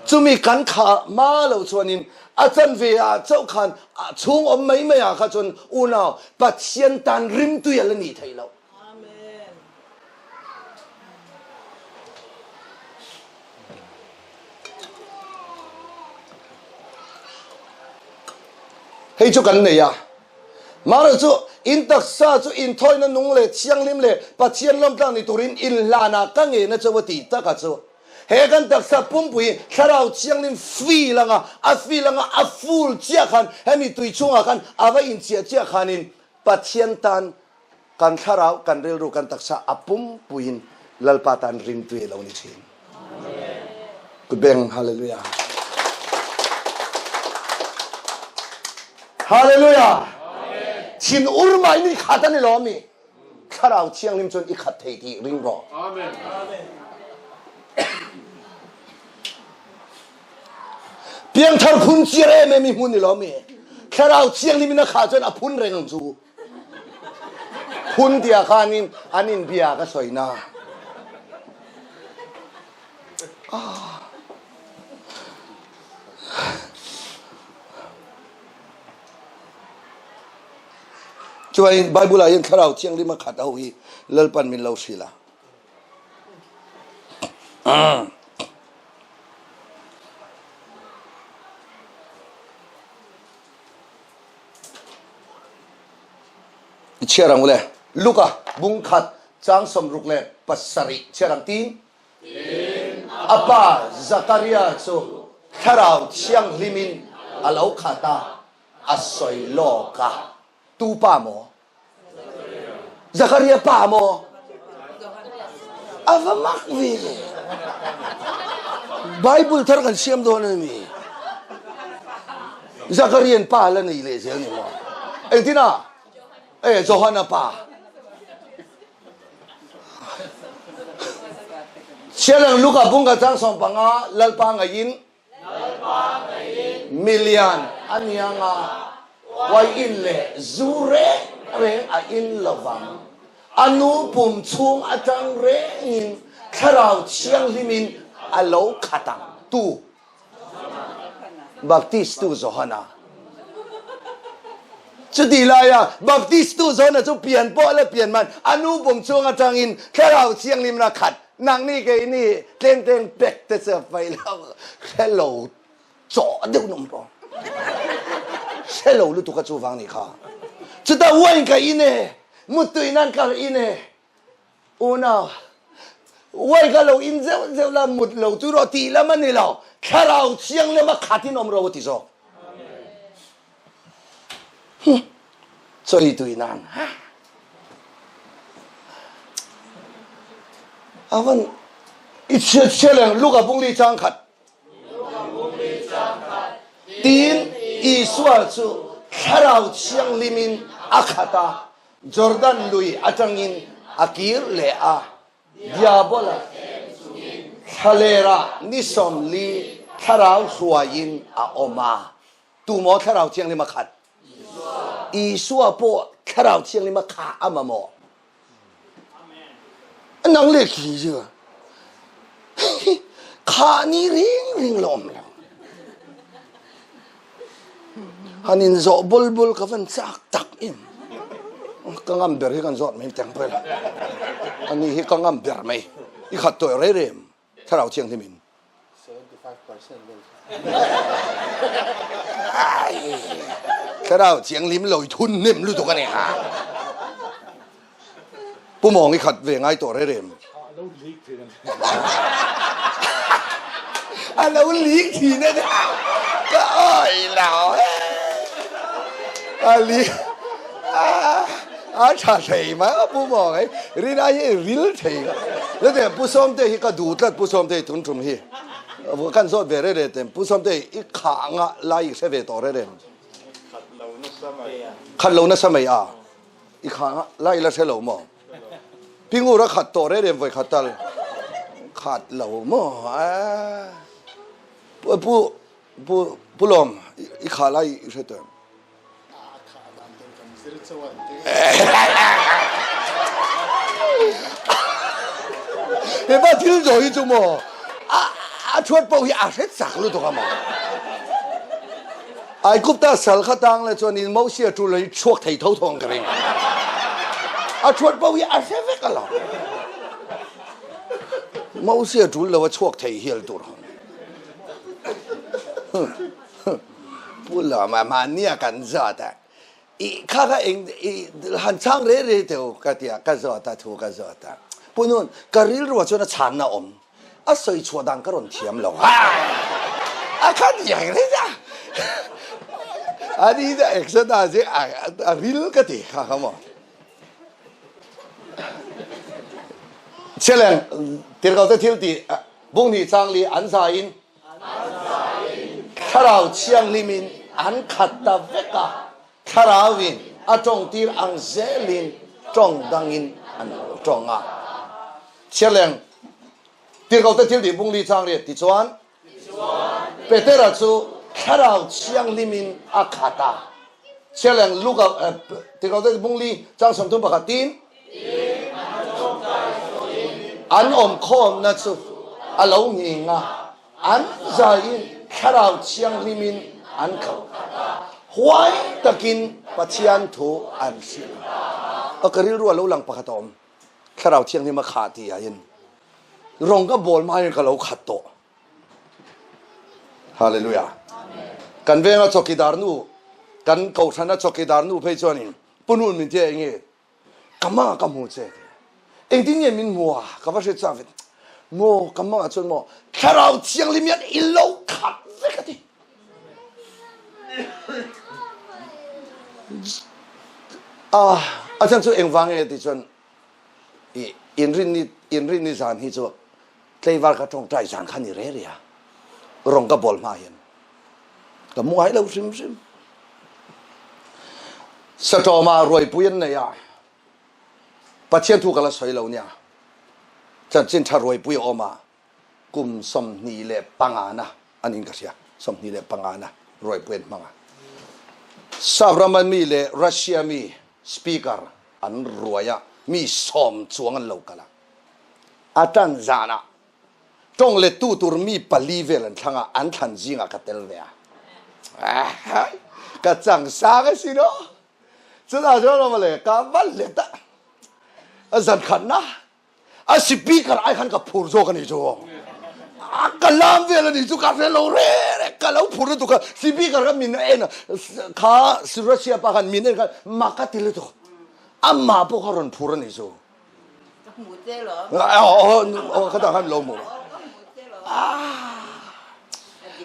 S1: Chumi kan kha ma lo chuanin a chanve ah chauh khan a chhung awm mai mai ah kha chuan unau Pathian tan rimtui a la nih theih loh. Hei chu kan nei a. Mara chu in taksa chu inthawina nung leh thianghlim leh Pathian lawmtlak ni turin inhlanah ka ngena chauh a tih taka chu. He kan taksa pumpui Thlarau Thianghlim feel anga a feel anga a full chiah khan hemi tui chhungah khan a va inchiah chiah khanin Pathian tan kan thlarau, kan rilru, kan taksa a pumpuiin Lalpa tan rimtui a lo ni thin. Ku beng hallelujah. Hallelujah. Thin ur mai ni khat ani lo mi. Thlarau Thianghlim chuan i khat thei tih ring rawh.
S2: Amen.
S1: Piangthar phun chiar em em i hmun ni lo mi. Thlarau Thianghlim in a khah chuan a phun reng ang chu. Phun tia khanin an in bia ka sawi na. Ah. Chuan Bible ah hian Thlarau Thianghlim a khat ho hi Lalpan min lo hrilh a. I chhiar ang ule. Luka bung khat chang 67 chhiar ang tin. A pa Zakaria chu Thlarau Thianghlim in a lo khat a, a sawi lawk a. Tu pa maw? Zakaria pa maw? A va mak ve le. Bible thar kan siam dawn a mi. Zakarian pa la nei leh zel ni maw? Engtin a? Eh, Johana pa. Sialang Luka bung ka chang 15 Lalpa ngaiin Milian a niang a, uaiin leh zu reng reng a in lovang. A nu pum chhung atang rengin Thlarau Thianghlimin a lo khat ang. Tu Baptistu Johana. Chutih laia Baptistu Johana chu pian pawh la pian man a nu pum chhung atangin Thlarau Thianghlimna a khat. Nangni keini tlem tlem pek te chu fai lo hre lo chaw deuh nawm rawh. Hre lo lutuk a chuvang nih kha. Chutah wine ka in e, muttui nan ka in e. Unau, wine ka lo in zeuh zeuh la mut lo chu rawh tih lam a ni lo. Thlarau thianghlim a khat in awm ro a ti zawk. Chawi tui nan. Avan i chhiat chhia leng Luka bungli chang khat. Tin Isua chu Thlarau Thianghlim in a khat a, Jordan lui atangin a kir leh a. Diabola thlaler ah ni 40. Thlarau hruaiin a awm a. Tumaw Thlarau Thianghlim a khat? Isua pawh Thlarau Thianghlim a khah a mamawh. Nang le khi chu khah ni ring ring la awm lo. Han in zawh bul bul ka van chak tak em. Ka ngam ber hi kan zawt mai teng pawh la. Ani hi ka ngam ber mai. I khat tawih rei rem. Thlarau Thianghlim in. Thlarau Thianghlim lo i thun hnem lutuk a ni ha. Pu Mawng i khat ve ngai tawh rei rem. A lo leak thin a ni. Ka awi lo. A leak. A tha thei mai a Pu Mawng hei rin ai hi ril thei le te Pu Sawmte hi ka duh tlat Pu Sawmte hi tun tum hi kan zawt ve rere te Pu Sawmte hi i khah nga lai i hre ve tawh rere khat lo nasa mai a i khah nga lai la hre lo maw Pingur a khat tawh rere vawi khat tal khat lo maw a Pu Pu Pu Lawm i khah lai i hre tawh em? Hepa thil zaw hi chu maw a thuat poh hi a hret chak lutuk a maw. Aigupta sal kha tang le chuan in Mosia ṭul hi chuak thei tho thawng ka ring. A thuat poh hi a hre vek alawm. Mosia ṭul lo a chuak thei hial tur. Pu Lawma mahnia kan zawt a, i kha kha eng i han chhang re re teh u ka ti a, ka zawt a thu ka zawt a. Pu Nun, ka rilruah chuan a chhanna awm, a sawi chhuah dan ka rawn thiam lo a, a kha ni ang reng a, a ni chu action a chu a ril ka ti kha kha maw. Chheleng tirhkohte thil tih bunghnih changli an zaiin Thlarau Thianghlimin an khat ta vek a, Thlarauin a tawngtir ang zelin tawng dangin an lo tawng a. Chhiarleng Tirhkohte thil tih bungli chang riat tichuan, Petera chu Thlarau Thianghlimin a khat a. Chhiarleng Luka Tirhkohte bungli chang 31 tin, An awmkhawmna chu a lo nghing a, an zaiin Thlarau Thianghlimin an khat a, huai takin Pathian thu an hrilh a. Ka rilru a lo lang pakhat a awm, Thlarau Thianghlim a khah tih ah hian rawng ka bawl hma hian ka lo khat tawh. Hallelujah. Kan venga chawkidar nu, kan kohhrana chawkidar nu phei chuanin Pu Nun min tia enge ka mangah ka hmu che engtin nge min hmu a ka va hre chang ve maw ka mangah chuan maw thlarau thianghlim hian i lo khat vek a ti a a chan chu engvang nge ti chuan i inrin ni inrin ni zan hi chu tleivar ka tawngtai zan kha ni re re a rawng ka bawl hma hian ka mu ngai lo hrim hrim Satawma ruaipui an nei a, Pathian thu ka la sawi lo nia. Chanchin tha ruaipui a awm a, kum 25 na an in ka hria, 25 na ruaipui an hmang a. Sap rama mi leh Russia mi speaker an ruai a, mi sawm chuang an lo kal a. A tan zanah Tawng lettu tur mi pali vel an thlang a, an thlan zingah ka tel ve a. Ka chang sang a si no. Chutah chuan awm le, ka va let a. A zan khatna a speaker ai khan ka phur zawk a ni chu. A ka lam vel a ni chu ka hre lo re re ka lo phur lutuk a. Speaker kha min en a, kha Russia pa khan min en khan mak a ti lutuk. Amah pawh kha rawn phur a ni chu.
S5: Ka hmu che lo.
S1: Ka dang han lo hmu.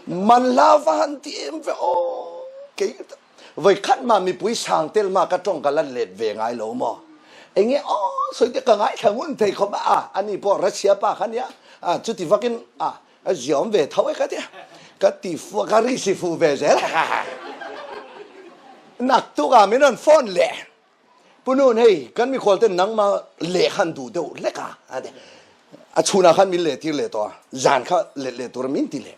S1: Man la va han ti em ve o. Kei voi khat ma mipui sang tel ma ka tong ka lan let ve ngai lo mo. Enge o soi te ka ngai thla ngun thei khop a ani po Russia pa khan ya a chuti vakin a a ziom ve tho e ka ti ka ti fu ka ri si fu ve zel nak tu ka min ron phone le Pu Nun, hei kan mikhual ten nangmah leh khan duh deuh hlek a, a ti. A chhunah khan min leh tir leh tawh a, zan kha let leh tur min ti leh.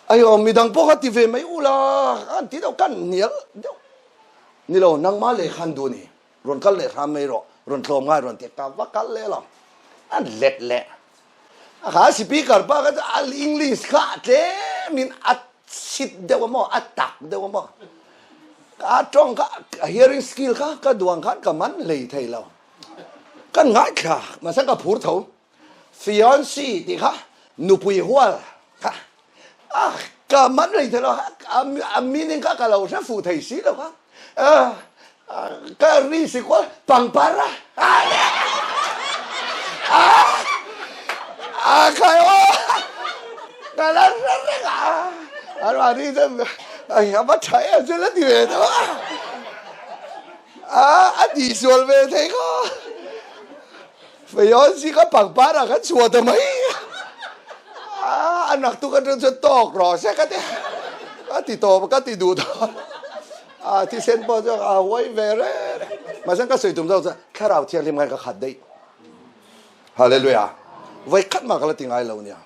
S1: Ayo midang pawh kha ti ve mai ula an ti deuh kan hnial deuh ni lo nangmah leh khan duh ni rawn kal leh hram mai rawh rawn tlawm ngai rawn ti ka va kal leh lo an let leh a kha speaker pa kha chu a English kha tlemin a chhit deuh a maw a tak deuh a maw ka tawng kha hearing skill kha ka duang khan ka man hlei thei lo ka ngaithla mahse ka phur tho. Fiancé tih kha nupui hual kha a ka man rei thei lo a meaning kha ka lo hre fuh thei si lo kha ka ri si kual pangpar a a khai aw ka la hre reng a an mahni chuan a va tha em chu la ti ve tho a a tihsual ve thei kha. Fiancé ka pangpar ah khan chhuah ta mai a, a nak tuk atang chuan tawk rawh se ka ti ka ti tawp ka ti duh tawh a, thisen pawh chuan a huai ve reng reng mahse ka sawi tum zawk chuan thlarau thianghlim khan ka khat daih Hallelujah vawi khat mah ka la ti ngai lo nia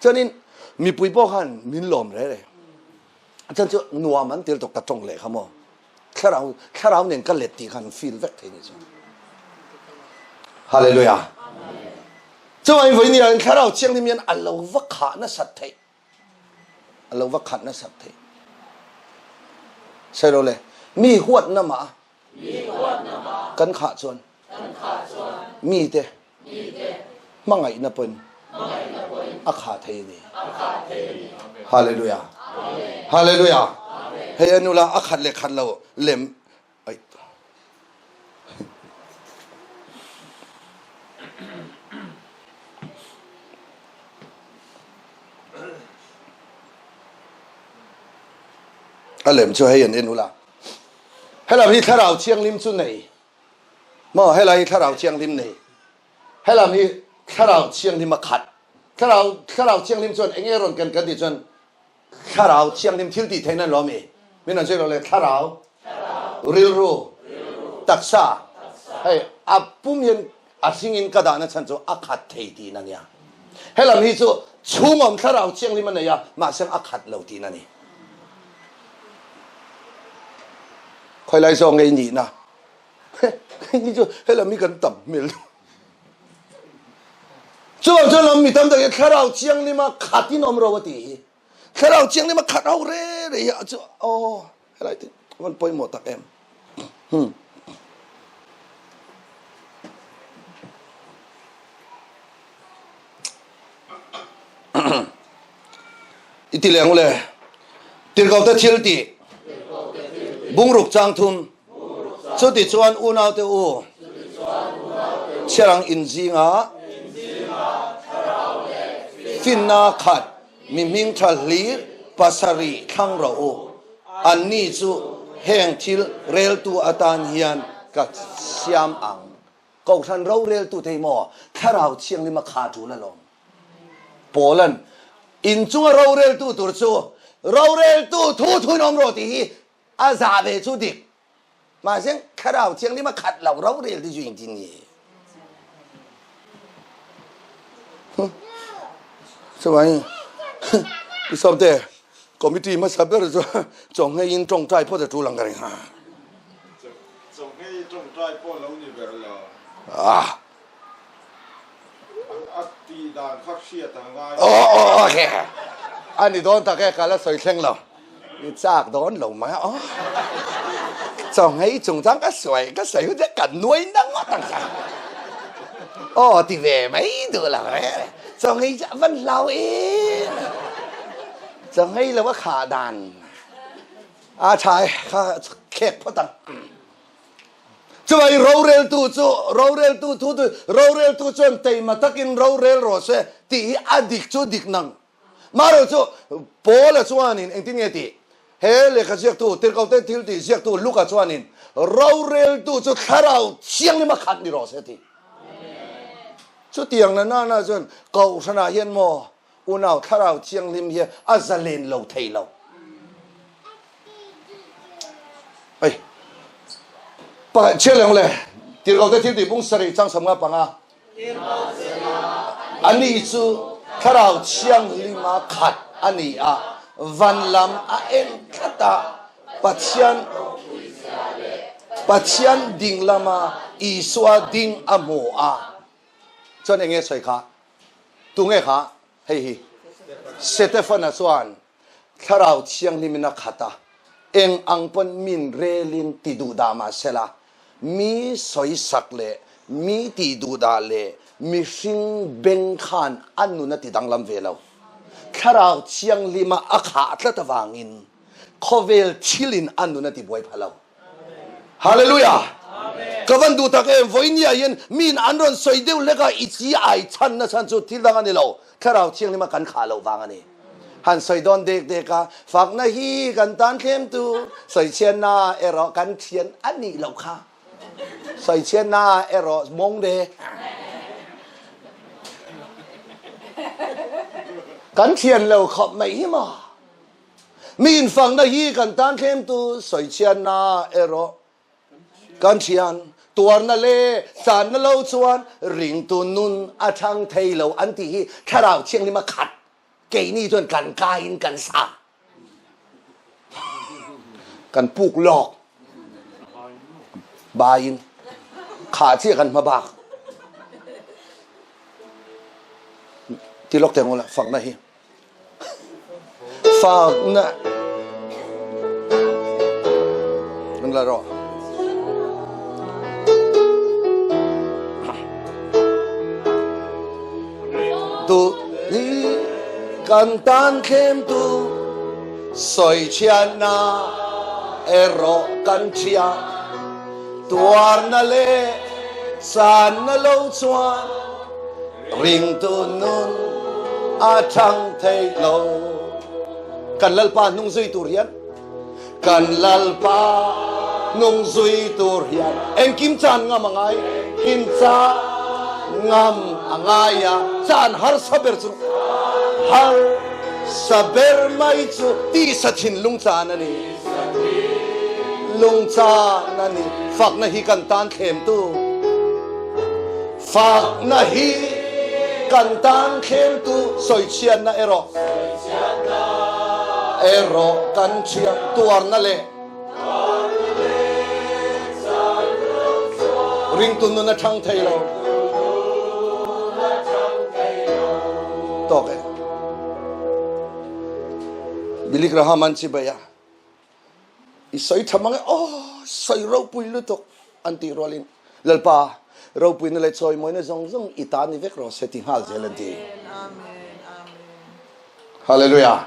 S1: chuanin mipui pawh khan min lawm reng reng chuan chu nuam an til tawk ka tawng leh kha maw. Thlarau, thlarau nen ka let tih khan feel vek thei ni chu. Hallelujah. Chuvangin vawi ni ah thlarau thianghlim hian a lo va khah nasat theih. A lo va khat nasat theih. Sawi lo le, mi huatna mah kan khah chuan mi te Hmangaihna pawhin a khah thei a ni. Hallelujah. Hallelujah. Hei a nula a khat leh khat lo lem ai. A lem chu hei an en ula. Helam hi thlarau thianghlim chu nei. Maw helai hi thlarau thianghlim nei. Helam hi thlarau thianghlim a khat. Thlarau thlarau thianghlim chuan enge rawn kan kan tih chuan thlarau thianghlim thil tih theihna an lo mi. Min rawn sawi lo le thlarau rilru taksa hei a pum hian a hring in ka dahna chhan chu a khat thei tihna nia. Helam hi chu chhungawm thlarau thianghlim a nei a mahse a khat lo tihna ni. Khawilai zawk ngei nihna Hei chu helam hi kan tam hmel deuh. Chuvang chuan lam mi tam tak hi thlarau thianghlim a khat in awm ro a tih hi. Thlarau thianghlim a khat ho re re hi a chu aw helai te van pawimawh tak em. Hmm. I ti leng le. Tirhkohte thil tih bungruk chang thum. Chuti chuan unaute u, chhiarang inzinga finna khat mi hming tha hlir pasarih thlang rawh u. Anni chu heng thil reltu atan hian ka siam ang. Kohhran roreltu te hi maw Thlarau Thianghlim a kha tul alawm. Paula'n inchunga roreltu tur chu roreltu thu thuin awm rawh tih hi a za ve chu dik. Mahse Thlarau Thianghlim a khat lo rorel te chu engtin nge? Chuvangin Pu Sawmte, committee hmasa ber chu chawngheiin tawngtai phawt a tul ang ka ring.
S6: Chawnghei tawngtai pawh lo ni ber lo.
S1: Ah.
S6: A tih dan kha hriat a ngai.
S1: Aw aw okay. A ni dawn tak e ka la sawi thleng lo. I chak dawn lo mai a. Chawnghei chungchang ka sawi ka sawi hun ka nuai na ngawt ang kha. Aw ti ve mai duh lo re. Chawnghei chu a van hlau em. Chawnghei lo a khah dan. A tha e, kha khek phawt ang. Chuvai roreltu chu roreltu thu chu roreltu chuan teima takin rorel rawh se tih hi a dik chu dik nang. Marawh chu Paula chuanin engtin nge tih? He lehkha ziaktu Tirhkohte thil tih ziaktu Luka chuanin roreltu chu thlarau thianghlim a khat ni rawh se tih. Chutiang na nana chuan kohhranah hian maw Unau thlarau thianghlim hi a zalen lo thei lo. Ei, pakhat chhiar leh ang le. Tirhkohte thil tih bung sarih chang 55. Ani chu thlarau thianghlima khat a ni a. van lam a en tlat a, Pathian Pathian ding lama Isua ding a hmu a. Chuan eng nge sawi kha? Tunge kha? Hei hi. Setefana chuan Thlarau Thianghlimin a khat a, eng ang pawn min relin ti duhdah mah sela, mi sawisak leh mi tih duhdah leh mihring beng khan a nun a ti danglam ve lo. Thlarau Thianghlima a khah tlat avangin khawvel thilin a nun a ti buai pha lo. Hallelujah! Ka van duh tak em, vawinia hian miin an rawn sawi deuh hlek a, i chi ai chhanna chhan chu thil dang a ni lo, Thlarau Thianghlima kan khah loh vang a ni. Han sawi dawn dek dek a, fakna hi kan tan thlem tu, sawichhiatna erawh kan thian a nih loh kha. Sawichhiatna erawh mawng de. Kan thian lo khawp mai hi maw? Mi infakna hi kan tan thlem tu, sawichhiatna erawh kan thian. Tuarna leh channa lo chuan ringtu nun a thang thei lo an tih hi Thlarau Thianghlim a khat. Keini chuan kan kaiin kan sa. Kan puk lawk. Bain kha chiah kan hma bak. Ti lawk teh ngawla fakna hi. Fakna Kan la rawh. Tu hi kan tan thlem tu sawichhiatna erawh kan ṭhia tuarna leh channa lo chuan ringtu nun a ṭhang thei lo. Kan Lalpa hnung zui tur hian Kan Lalpa hnung zui tur hian engkim chan ngam a ngai, kim chan ngam a ngai a, chan harsa ber chu harsa ber mai chu tisa thinlung chan a ni, lung chan a ni. Fakna hi kan tan thlemtu, fakna hi kan tan thlemtu, sawichhiatna erawh erawh kan thiam tuarna leh ringtu nun a thang thei lo tawk e. Billy Graham an chibai a. I sawi tha mang e, aw sawi ropui lutuk an tih rualin Lalpa ropuina leh chawimawina zawng zawng i ta ni vek rawh se ti nghal zel an ti. Hallelujah.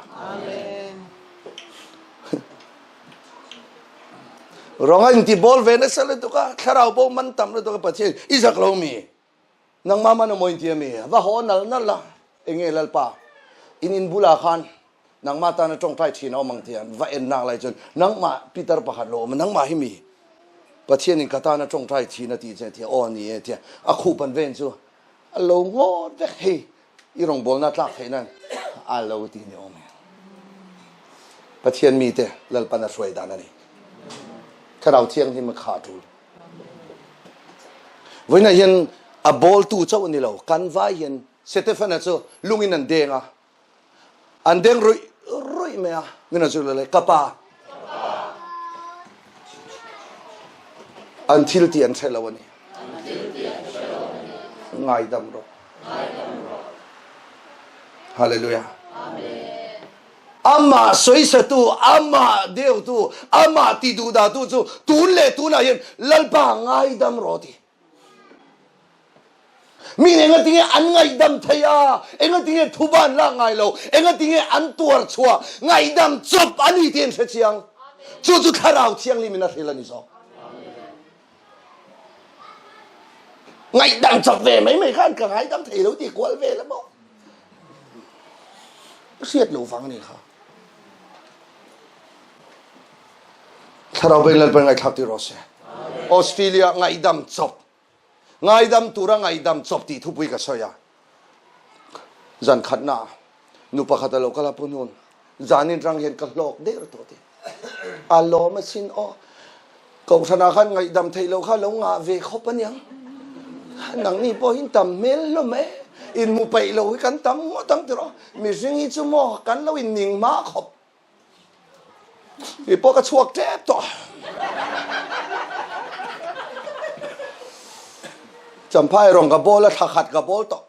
S1: Ronga inti bawl ve nasa lutuk a, thlarau pawh man tam lutuk a Pathian i zak lo mi? Nangmah man amaw inti ami? Va haw nal nal la, enge Lalpa in in bulah khan nangmah tana tawngtai thin a awm ang tiang va en nak lai chuan nangmah Peter pakhat lo awm a, nangmah hi mi Pathian in ka tana tawngtai thin a tih che tia aw ni e tia a khup an ven chu a lo ngawt vek hei i rawngbawlna tlak theih nan a lo ti ni awm e. Pathian mite Lalpan a hruai dan a ni. Thlarau Thianghlim a kha tul. Vawiinah hian a bawltu chauh a ni lo, kan vai hian Setefana chu lungin an deng a, an deng ruih ruih mai a, min rawn zir le, ka pa, an thil tih an hre lo a ni, ngaidam rawh. Hallelujah. Amah sawisatu, amah deuhtu, amah ti duhdahtu chu tun leh tunah hian Lalpa ngaidam rawh ti. Min engatinge an ngaihdam thei a, engatinge thuba an lak ngai lo, engatinge an tuar chhuah, ngaihdam chawp a ni tih an hre chiang. Chu chu Thlarau Thianghlim in a hril a ni zawk. Ngaihdam chawp ve mai mai khan ka ngaidam thei lo ti kual vel a maw. Hriat lo vang ni kha. Thlarau beng Lalpan ngaihthlak ti rawh se. Australia ngaihdam chawp. Ngaidam tura ngaihdam chawp tih thupui ka sawi a. Zan khatna nu pakhat a lo kal a pu hnun zanin rang hian ka hlawk der tawh ti. A lawm asin aw. Kohhranah khan ngaihdam theih loh kha lo ngah ve khawp aniang. Nangni pawh hin tam hmel hlawm e. Inhmu peih lo hi kan tam ngawt ang tiraw. Mihring hi chu maw kan lo inning hma khawp. I pawh ka chhuak tep tawh. Champhai rawng ka bawl a, thla khat ka bawl tawh.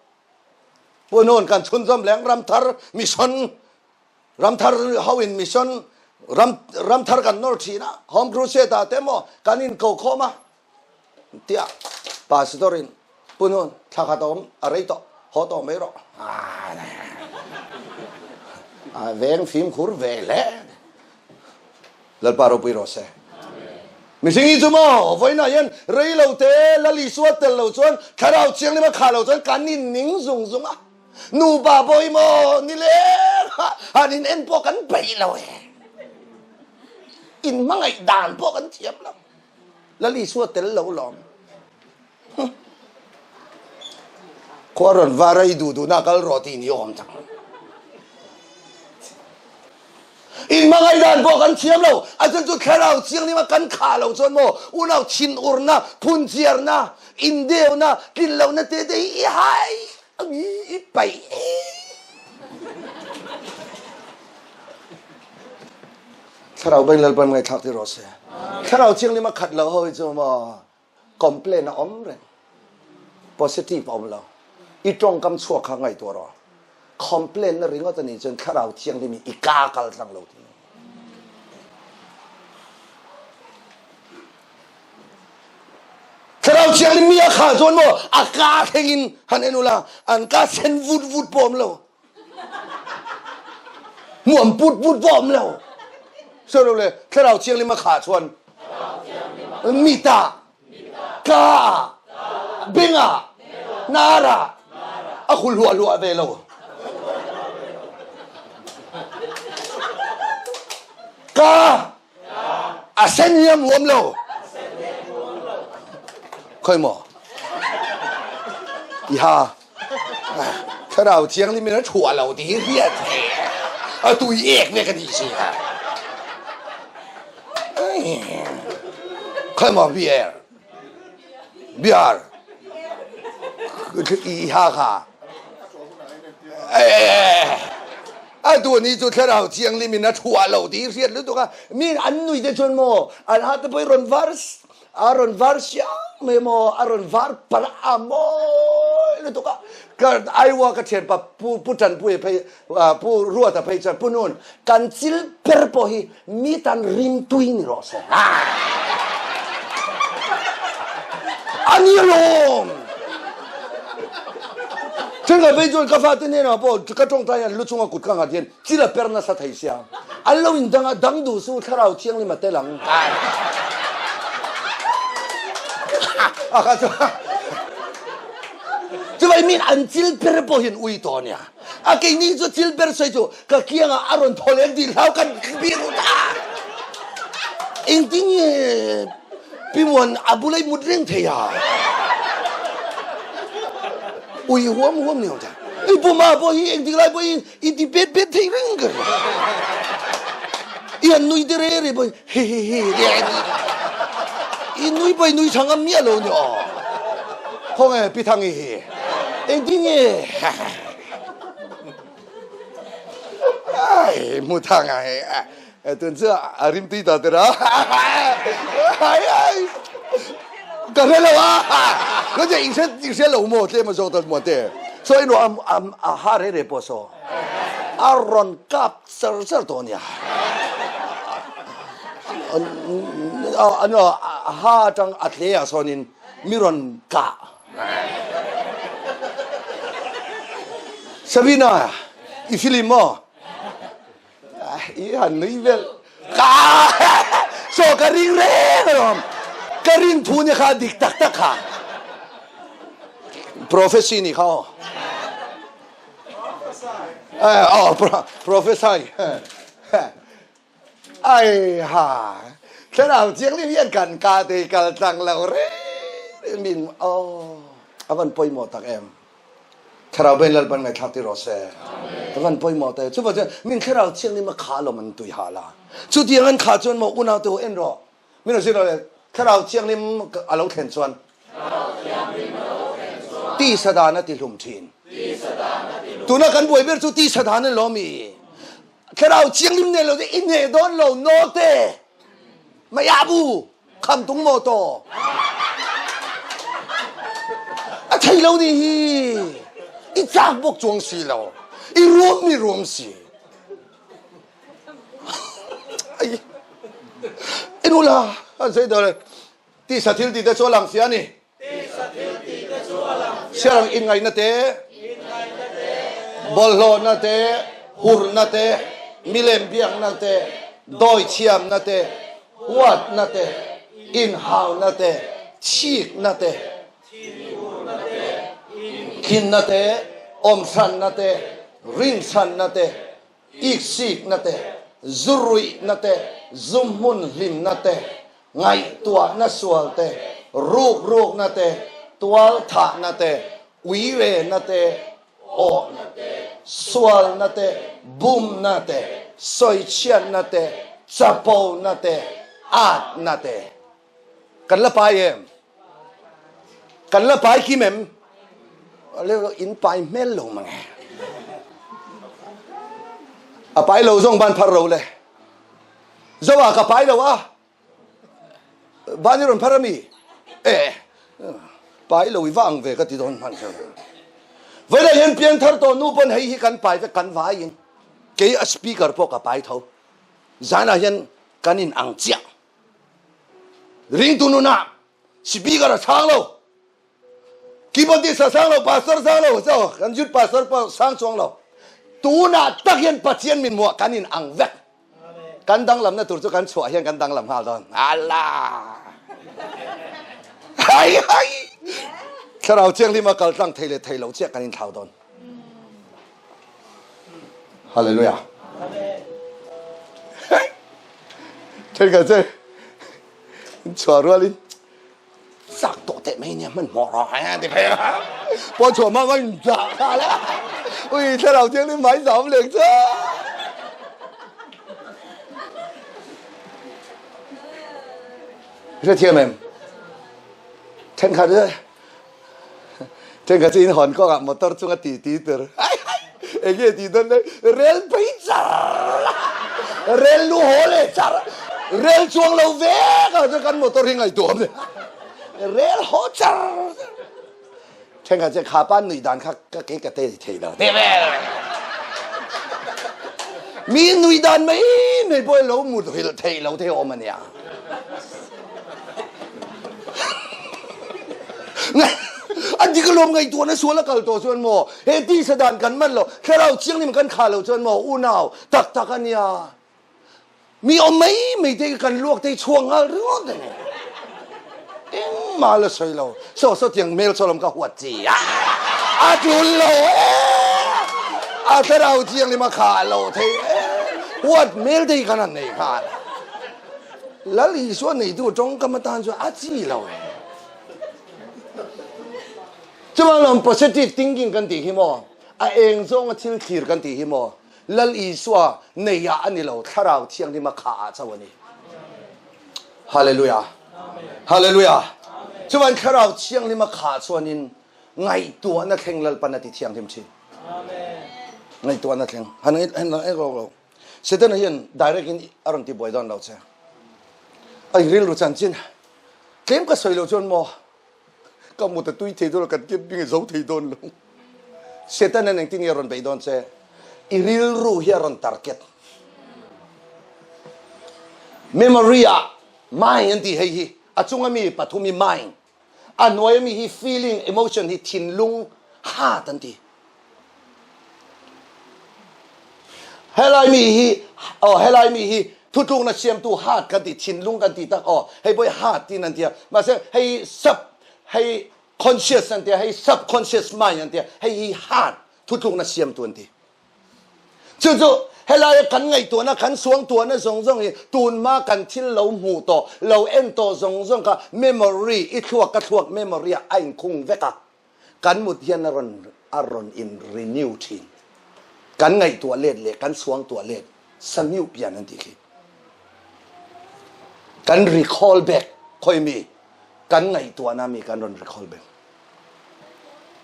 S1: Punawn kan chhunzawm leng ramthar mission ramthar ho in mission ram ramthar kan nawr thin a, home crusade ah te maw kan in ko khawm a tia pastor in Punawn thla khat a awm a rei tawh haw tawh mai rawh a veng fimkhur ve hle. Lalpa ropui rawh se. Mihring hi chu maw vawiinah hian rei lo te Lal Isua tel lo chuan thlarau thianghlim a khah lo chuan kan in ning zung zung a. Nupa pawh hi maw ni leng a han in en pawh kan peih lo e. In hmangaih dan pawh kan thiam lo. Lal Isua tel lo lawm. Khua rawn var a i duh duhna kal rawh tih ni awm tak. In hmangaih dan pawh kan thiam lo. A chhan chu thlarau thianghlim a kan khah lo chuan maw unau thinurna, phunchiarna, indeuna, tlinlohna te te hi i hai i paih Thlarau beng Lalpan ngaihthlak ti rawh se. Thlarau thianghlim a khat lo ho hi chu maw complain a awm reng. Positive a awm lo. I tawngkam chhuak kha ngaihtuah rawh. Complain na ringawt a nih chuan thlarau thianghlim hi i ka kal tlang lo ti. Thlarau thianghlim mi a khah chuan maw a ka thleng in han en ula an ka sen vut vut pawh awm lo. Hmuam put put pawh awm lo. So lo le thlarau thianghlim a khah chuan mit ah ka ah beng ah hnar ah a hul hluah hluah ve lo. Ka a sen hi a muam lo. Khoi maw? Iha Thlarau Thianghlim in a chuah lo ti hi hriat a tui ek ve ka ni si. Khoi maw beer? Beer. Iha kha. A tu ni chu thlarau thianghlim in a chuah lo ti hriat lutuk a mi an nui te chuan maw an ha te pawh i rawn var a rawn var siang mai maw a rawn var parh a mawi lutuk a ka aiwa ka thianpa pu pu tanpui phei pu ruata phei chuan pu nun kan chil ber pawh hi mi tan rimtui ni rawh se ani alawm Thenga phei chuan ka fate hnenah pawh ka tawngtai hian lu chunga kut ka nghat hian chil a per nasa thei sia an lo in dang a dang duh su thlarau thianghlim a tel ang a kha chu chuvai min an chil per pawh hian ui tawh ania A keini chu thil ber sawi chu ka kiangah a rawn thaw leng dih hlau kan bih rut a. Engtin nge Pimuan a bula i mut reng thei a? Ui huam huam ni ta. I puma pawh hi engtik lai pawhin i ti pet pet thei reng ka ria. I han nui te re re pawhin he he he te a ti. I nui pawh i nui tha ngam miah lo ni aw. Khawnge Pi Thangi hi? Engtin nge? Ai, mu thang ai. Tun chu a rim tui ta tira. Ai ai. Ka hre lo a. Ka che in hre in hre lo mo tle ma zawk ta mo te. So inu am am a ha re re po so. A ron kap char char to nia. Ano ha tang a tle a sonin mi ron ka. Sabina, i film maw? I han nui vel. Ka so ka ring reng alawm. Ka rin thu ni kha dik tak tak kha. Prophecy ni kha aw. Eh, oh, prophesy. Ai ha thlarau thianghlim hian kan ka te kal tlang lo re min oh avan pawimawh tak em thlarau ben lalpan ngaithlak ti rawh se avan pawimawh te chu chuan min thlarau thianghlim a kha lo man tui ha la chu tiang an kha chuan maw unau te ho en rawh min lo zir le thlarau thianghlim a lo thlen chuan tisa dan a ti hlum thin tuna kan buai ber chu tisa dan an lo mi. Thlarau Thianghlim nei lo te i hneh dawn lo note. Mayabu kham tung maw to. A thei lo ni hi. I chak bawk chuang si lo. I ruam mi ruam si. Ai. Inula an sei dore. Tisa thil ti te chu lang sia ni. Siarang inngaihna te, bawlhhlawhna te, hurna te, milem biakna te, dawithiamna te, huatna te, inhauna te, chikna te, thinna te, awmhranna te, rinchhanna te, Iksikna te, zu ruihna te, zu hmun hlimna te, ngaihtuahna sual te, rukrukna te, tualthahna te, uirena te, awhna te, sualna te, bumna te, sawichhiatna te, chapona te, atna te. Kan la pai em? Kan la pai kim em? Leo in pai hmel lo mange. A pai lo zong ban phar ro le. Zoa ka pai lo a. Ban i ron phar ami. Eh. Pai lo i va ang ve ka ti don man sa. Vela hian pian thar to nu pon hei hi kan pai ve kan vai in. Kei a speaker pawh ka pai tho. Zana hian kan in ang chiah. Ringtu nunah speaker a sang lo. Keyboardist a sang lo, pastor sang lo, so kan youth pastor pawh sang chuang lo. Tunah tak hian Pathian min hmuah kan in ang vek. Kan danglamna tur chu kan chhuah hian kan danglam nghal dawn. Allah! Hai hai! Thlarau Thianghlim a kal tlang thei leh thei lo chiah kan inthlau dawn. Hallelujah. Thenkhat che chhuah rualin chak tawh teh mai nia hmanhmawh rawh a ti phei a. Pawn chhuah hma hma in dah nghal a. Ui thlarau thianghlim hmai zam lek chu. Hrethiam em? Thenkhat che Thenkhat chu in hawn kawngah motor chunga ti ti tur enge ti dawn le rel phei char rel lu haw leh char rel chuang lo vek a chuan kan motor hi ngaihtuah awm rel haw char thenkhat chuan kha pa nuih dan kha ka ke ka te thei lo te vel mi nuih dan mai mai pawh lo mut hrilh thei lo te awm ania A dik alawm ngaihtuahna sual a kal tawh chuan maw he tisa dan kan man lo thlarau chianglim kan khah lo chuan maw unau tak tak a nia mi awm mai mai te kan luak te hi chhuak nghal ringawt a ni engmah la sawi lo saw saw tiang hmel saw lam ka huat chi a a tul lo e a thlarau chianglim a khah lo thei e huat hmel te hi kan han nei nghal. Lal Isua neitu tawngkam atan chuan a chi lo e. Chuvang lawm positive thinking kan tih hi maw, a eng zawnga thil thlir kan tih hi maw, Lal Isua neiah a ni lo, Thlarau Thianghlim a khah ah chauh a ni. Hallelujah. Hallelujah. Chuvang Thlarau Thianghlim a khah chuanin ngaihtuahna thleng Lalpan a ti thianghlim thin. Ngaihtuahna thleng. Han han lang ro ro. Setana hian direct in a rawn ti buai dawn lo che. A rilru chanchin tlem ka sawi lo chuan maw ka mut a tui thei dawn lo, kan camping a zo thei dawn lo. Setana engtin nge a rawn beih dawn che? I rilru hi a rawn target. Memory ah mind an ti hei hi a chunga mi pathum hi mind. A hnuai ami hi feeling, emotion hi thinlung, heart an ti. Helai mi hi oh helai mi hi thutlukna siamtu heart kan ti, thinlung kan ti tak oh hei pawh hi heart tin an ti a. Mahse hei sub hei conscious an ti a, hei subconscious mind an ti a, hei hi heart thutlukna siamtu an ti. Chu chu helaia kan ngaihtuahna, kan suangtuahna zawng zawng hi tunhma kan thil lo hmuh tawh, lo en tawh zawng zawng kha memory, i thluak ka thluak memory ah a inkhung vek a. Kan mut hian a rawn a rawn in renew thin. Kan ngaihtuah let leh kan suangtuah let sangiuh pian an tih khi. Kan recall back khawi mi kan ngaihtuahna mi kan rawn recall back.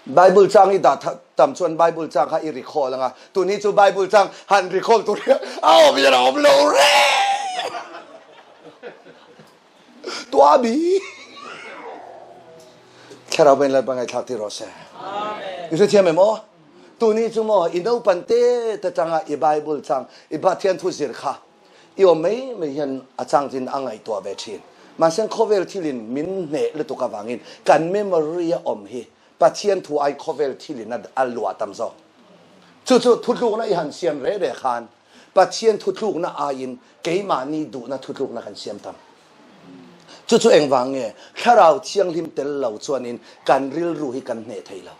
S1: Bible chang i dah tam chuan Bible chang kha i recall anga tuni chu Bible chang han recall tur hi a awm hian a awm lo reng. Tuah mi Thlarau ben Lalpa ngaihthlak ti rawh se. I hrethiam em aw? Tuni chu maw i naupan te te tanga i Bible chang i Pathian thu zir kha i awm mai mai hian a chang chin a ngaihtuah ve thin. Mahse khawvel thilin min hneh lutuk avangin kan memory a awm hi Pathian thu ai khawvel thilin a luah tam zawk. Chu chu thutlukna i han siam re re khan Pathian thutlukna aiin keimahni duhna thutlukna kan siam tam. Chu chu engvang nge? Thlarau Thianghlim tel lo chuanin kan rilru hi kan hneh thei lo.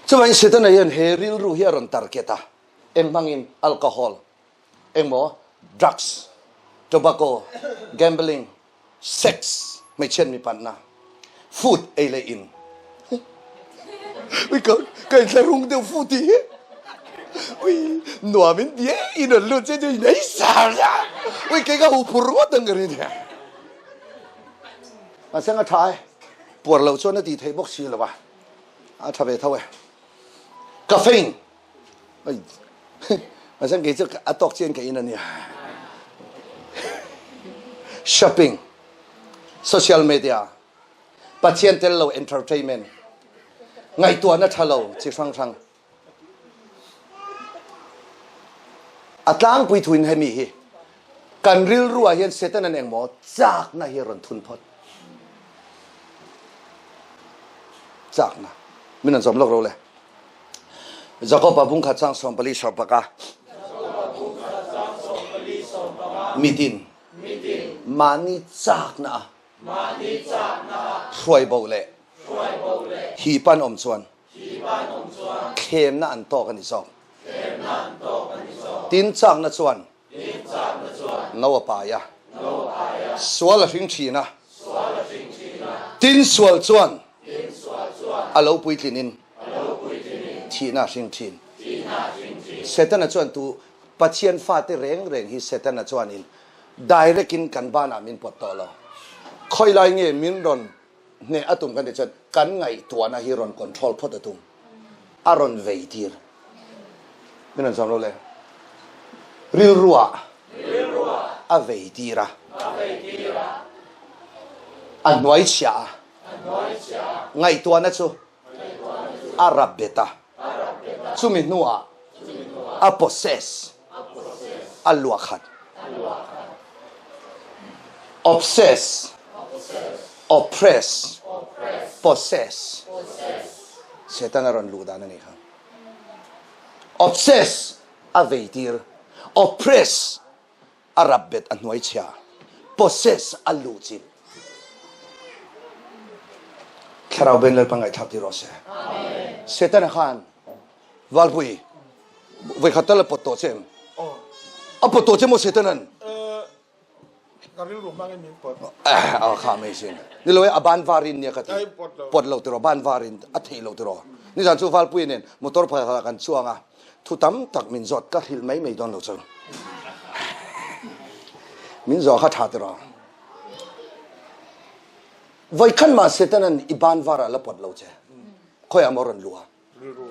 S1: Chuvangin Setana hian he rilru hi a rawn target a, eng hmangin? Alcohol, engmaw? Drugs, tobacco, gambling, Sex, hmeichhiat mi panna, food ei leh in. Ui ka ka inthlahrung deuh fu ti hi. Ui nuam in ti e in rawn lut che chu in ei sar a. Ui kei ka hu phur ngawt ang ka rin hi. Mahse a tha e. Puar lo chuan a ti thei bawk si lo a. A tha ve tho e. Caffeine Mahse kei chu a tawk chian ka in a nia. Shopping, social media, Pathian tel lo entertainment, ngaihtuahna tha lo chi hrang hrang. A tlangpui thuin hemi hi kan rilru ah hian Satan an engmaw chakna hi a rawn thun phawt. Chakna. Min an zawm lawk ro le. Jakob-a bungkhat chang 14 sawmpanga mitin mahni chakna a hruai bo leh hi pan awm chuan thlemna an tawk a ni zawk. Tin chakna chuan No a pai a, sual a hring thin a, tin sual chuan a lo puitlin in thihna a hring thin. Setana chuan tu Pathian fate reng reng hi Setana chuanin direct in kan banah min pawt tawh lo. Khawilai nge min rawn Hneh a tum kan tih chuan kan ngaihtuahna hi rawn control phawt a tum. A rawn vei tir. Min rawn zawm lo le. Rilruah a vei tir a. A hnuai chhia a. Ngaihtuahna chu a rap bet a. Chumi hnuah a possess, a luah khat. Obsess, oppress, possess. Satan a rawn luh dan a nih kha. Obsess, a vei tir. Oppress, a rap bet a hnuai chhia possess a luh chilh thlarau ben Lalpa ngaihthlak ti rawh se Setana khan Valpui voi khat tal a pawt tawh che em a pawt tawh che maw Setanan
S6: ka rilru hmangin min pawt
S1: a kha mai sin ni lo e a ban varin nia ka ti pawt lo tiraw ban varin a theih lo tiraw nizan chu Valpui nen motor pakhat kan chuang a Thu tam tak min zawt ka hrilh mai mai dawn lo chu. Min zawh kha tha tiraw. Voikhan mah Setanan i ban var ah la pawt lo che. Khoi ah maw rawn luh a?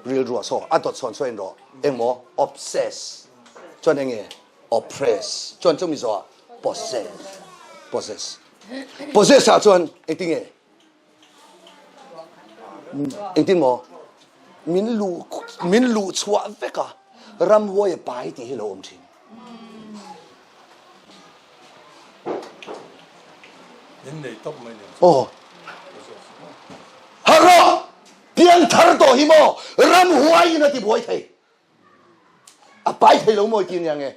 S1: Rilru ah saw a dawt sawn saw in rawh. Engmaw? Obsess. Chuan enge? Oppress. Chuan chumi zawh ah possess. Possess. Possess ah chuan engtinge? Engtin maw min luh min luh chhuah vek a ramhuai a pai tih hi lo awm thin.
S2: Min nei tawp mai ni.
S1: Aw. Harh rawh! Pianthar tawh hi maw ramhuai in a ti buai thei. A pai thei lo mawi ti nia nge?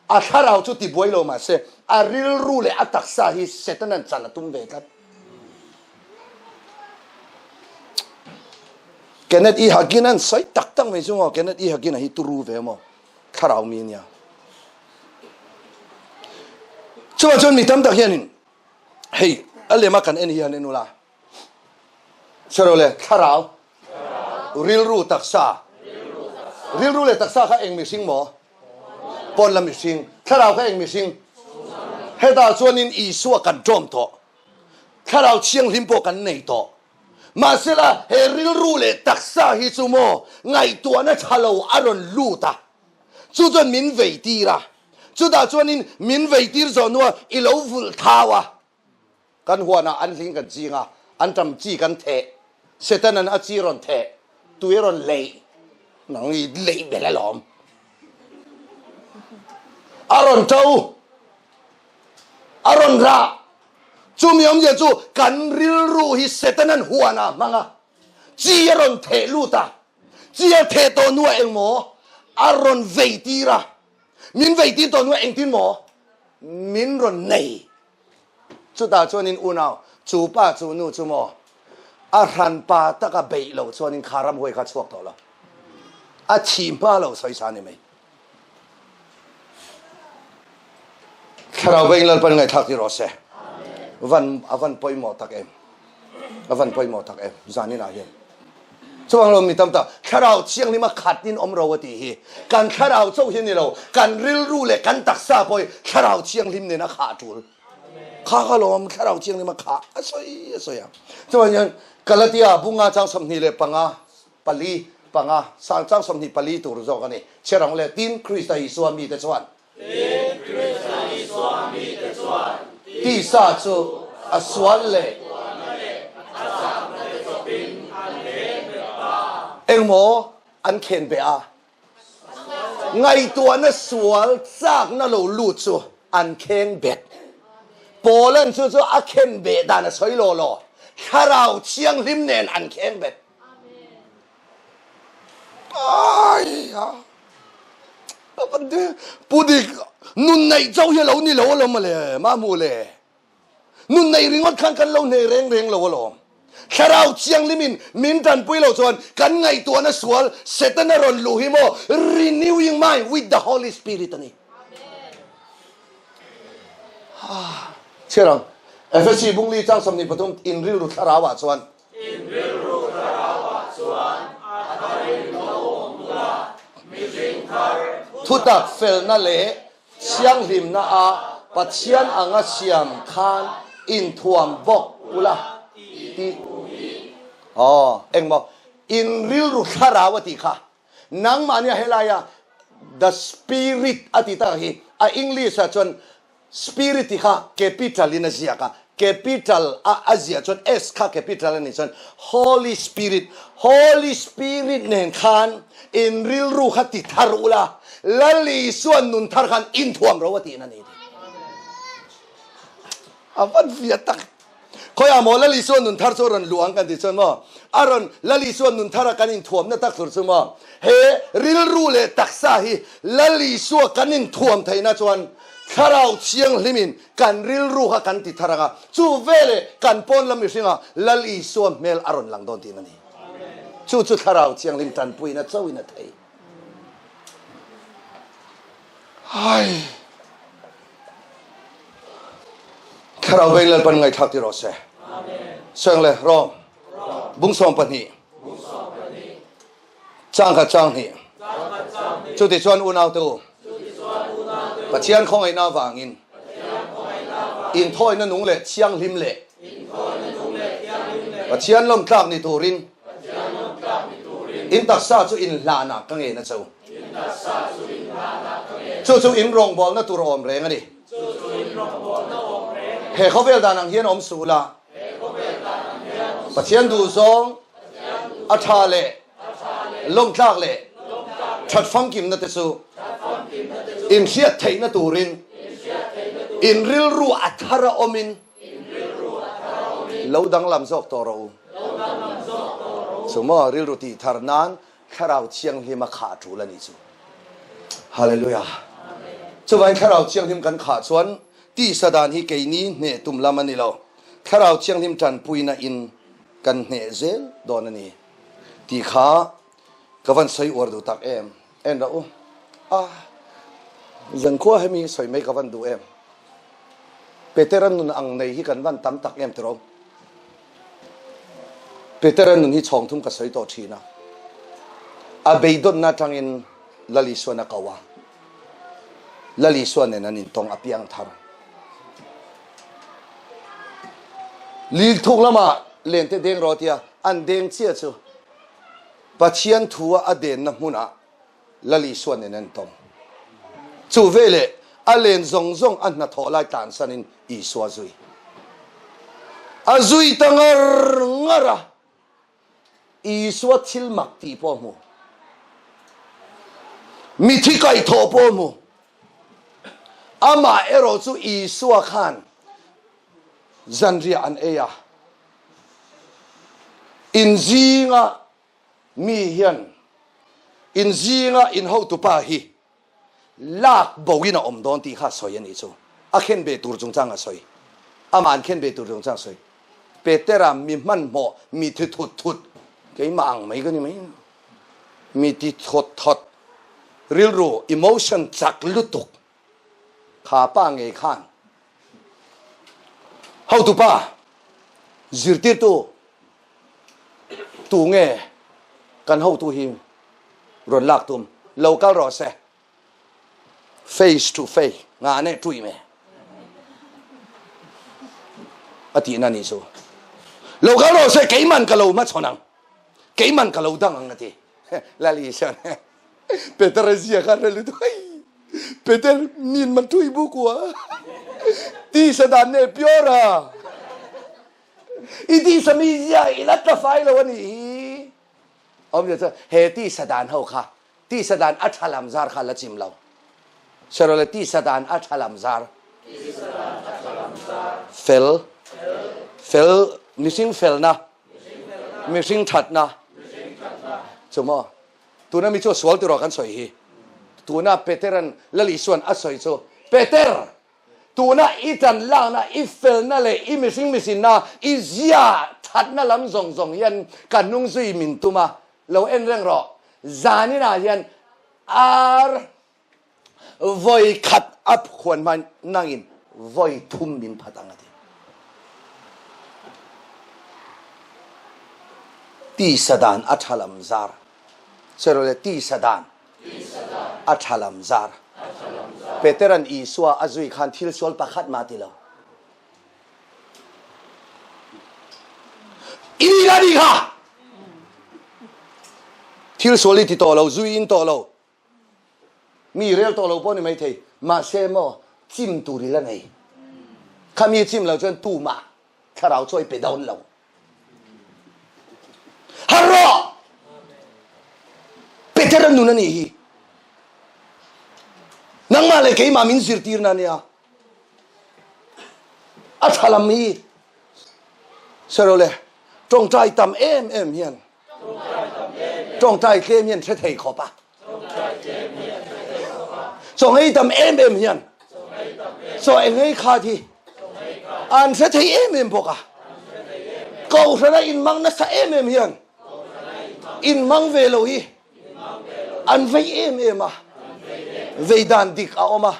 S1: A thlarau chu ti buai lo mahse a rilru leh a taksa hi Setanan chan a tum ve tlat. Kenneth E. Hagin an sawi tak tak mai chu maw Kenneth E. Hagin a hi turu ve maw thlarau mi ania. Chuvang chuan mi tam tak hianin hei a lema kan en hian en ula Saw le thlarau rilru taksa rilru leh taksa kha eng mihring maw pawn lam mihring thlarau kha eng mihring hetah chuanin Isua kan ṭawm tawh. Thlarau Thianghlim pawh kan nei tawh. Mahsela, he rilru leh taksa hi chu maw ngaihtuahna tha lo a rawn lut a, chu chuan min vei tir a, chutah chuanin min vei tir zawh hnuah i lo vulh thau a, kan huanah an hling kan ching a, an tam chi kan theh, Setanan a chi rawn theh, tui a rawn leih, nang i leih belh alawm, a rawn to. A rawn rah. Chumi awmzia chu kan rilru hi Setanan huan a hmang a, chi a rawn theh lut a, chi a theh tawh hnuah engmaw a rawn vei tir a, min vei tir tawh hnuah engtin maw min rawn nei. Chutah chuanin unau, chu pa chu nu chu maw a hranpa taka beih loh chuanin kha ramhuai kha chhuak tawh lo. A thih hma lo sawisa a ni mai. Thlarau veng Lalpan ngaihthlak ti rawh se. Van a van pawimawh tak em. A van pawimawh tak em zanin ah hian. Chuang lo mi tam tak thlarau thianghlim a khat in awm ro a tih hi. Kan thlarau chauh hi ni lo kan rilru leh kan taksa pawh hi thlarau thianghlim nen a khah tul. Kha kha lawm thlarau thianghlim a khah a sawi a sawi a. Chuan hian Galatia bunga chang 25 pali, panga, sang chang 24 tur zawk a ni. Chhiar ang le, Tin, Krista Isua mite chuan.
S3: Tin, Krista Isua mite chuan.
S1: Tisa chu a sual leh.
S3: A chakna te chawpin an khen bet ta.
S1: Engmaw an khen beh a? Ngaihtuahna sual chakna lo lut chu an kheng bet. Paula'n chu chu a khen beh dan a sawi law law. Thlarau Thianghlim nen an kheng bet. Pu Dik, nun neih chauh hi a lo ni lo alawm mawle, mahmu le. Nun neih ringawt khan kan lo hneh reng reng lo alawm. Thlarau Thianghlimin min tanpui lo chuan kan ngaihtuahna sual Setana rawn luh hi maw renewing mind with the Holy Spirit a ni. Chhiar ang, Efesi bungli chang 23 in rilru thlarau ah chuan
S3: In rilru thlarauah chuan a tharin lo awm ula, mihring thar
S1: Thutak felna leh thianghlimna a Pathian anga siam khan inthuam bawk ula tih Aw, engmaw in rilru thlarau a tih kha nangmahnia helaia the spirit a tih takah hi a English ah chuan Spirit tih kha capital in a ziak a, capital a a ziah chuan S kha capital a nih chuan Holy Spirit, Holy Spirit nen khan in rilru kha ti thar ula, Lal Isuan nun thar khan inthuam ro a tihna a ni tih. A van fiah tak. Khawiah maw Lal Isuan nun thar chu a rawn luh ang kan tih chuan maw a rawn Lal Isuan nun thara kan inthuamna tak tur chu maw he rilru leh taksa hi Lal Isua kan inthuam theihna chuan Thlarau Thianghlimin kan rilru kha kan ti thar ang a, chu veleh kan pawn lam mihringa Lal Isua hmel a rawn lang dawn tihna a ni. Chu chu Thlarau Thianghlim tanpuina chauhin a thei. Hai! Thlarau veng Lalpan ngaihthlak ti rawh se. Seng le Rom bung 12 chang khat chang hnih. Chuti chuan unau te u Pathian khawngaihna avangin inthawina nung leh thianghlim leh Pathian lawmtlak ni turin in taksa chu inhlanah ka ngen a che u. Chu chu in rawngbawlna tur awm reng a ni. He khawvel dan ang hian awm suh la. Pathian duhzawng a tha leh lawmtlak leh that famkimna te chu inhriat theihna turin in rilru a thar a awmin lo danglam zawk tawh rawh u. Chu maw rilru tih thar nan Thlarau Thianghlim a khah tul a nih chu. Hallelujah. Chuvain Thlarau Thianghlim kan khah chuan tisa dan hi keini hneh tum lam a ni lo. Thlarau Thianghlim tanpuina in kan hneh zel dawn a ni tih kha ka van sawi uar duh tak em. En rawh u. Ah, zankhua hemi sawi mai ka van duh em. Petera nun ang nei hi kan van tam tak em tiraw? Petera nun hi chhawng thum ka sawi tawh thin a. A beidawnna atangin Lal Isuan a ko a. Lal Isua nen an intawng a piang thar. Lil thuk lama len te deng rawh tia an deng chiah chu Pathian thu a a denna hmunah Lal Isua nen an tawng. Chu veleh a len zawng zawng a hnathawh lai tlansanin Isua zui a zui ta ngar ngar a. Isua thil mak tih pawh a hmu. Mithi kaihthawh pawh a hmu. Amah erawh chu Isua khan zanriah an ei a. In zinga mi hian in zinga in hotupa hi lak bo in a awm dawn tih kha a sawi a nih chu. A khen ve tur chungchang a sawi. Amah an khen ve tur chungchang a sawi. Petera mi hmanhmawh, mi thi thut thut, keimah ang mai ka ni mai. Mi ti thawt thawt, rilru emotion chak lutuk kha pa ngei khan hotupa zirtirtu tu nge kan hotu hi rawn lak tum lo kal rawh se face to face nga ne tui me a tihna ni chu lo kal rawh se keiman ka lo hmachhawn ang keiman ka lo dang ang a ti lali chuan Peter a zia kha rel lutuk hei Peter min man tui bu kua ti sa dan ne pure a i ti sa mi zia i la tla fai lo ani hi awm zia chuan he ti sa dan ho kha ti sa dan a tha lam zar kha la chim lo serole ti sa dan a tha lam zar fel fel mihring felna mihring thatna chu maw Tuna mi chu a sual tiraw kan sawi hi. Tuna Peteran Lal Isuan a sawi chu, Peter, tuna i tan lakna, i felna leh i mihring mihrinna, i zia thatna lam zawng zawng hian ka hnung zui min tum a, lo en reng rawh. Zaninah hian ar Vawi khat a phuan hma nangin vawi thum min phat ang a ti. Tisa dan a tha lam zar. Serole tisa dan a tha lam zar. Peteran Isua a zui khan thil sual pakhat mah ti lo. I ni la ni kha. Thil sual i ti tawh lo, zui in tawh lo. Mi rel tawh lo pawh ni maithei, mahse maw chim tur i la nei. Khami chim lo chuan tumah thlarau chawi pe dawn lo. Har rawh! Peter a nun a nih hi. Nangmah leh keimah min zirtirna a nia. A tha lam hi Sarole tawngtai tam em em hian Tawngtai tlem hian hre thei khawp a. Chaw ngei tam em em hian chaw engei khat hi an hre thei em em bawk a. Kohhrana inmang nasa em em hian inmang ve lo hi an vei em em a. Vei dan dik a awm a.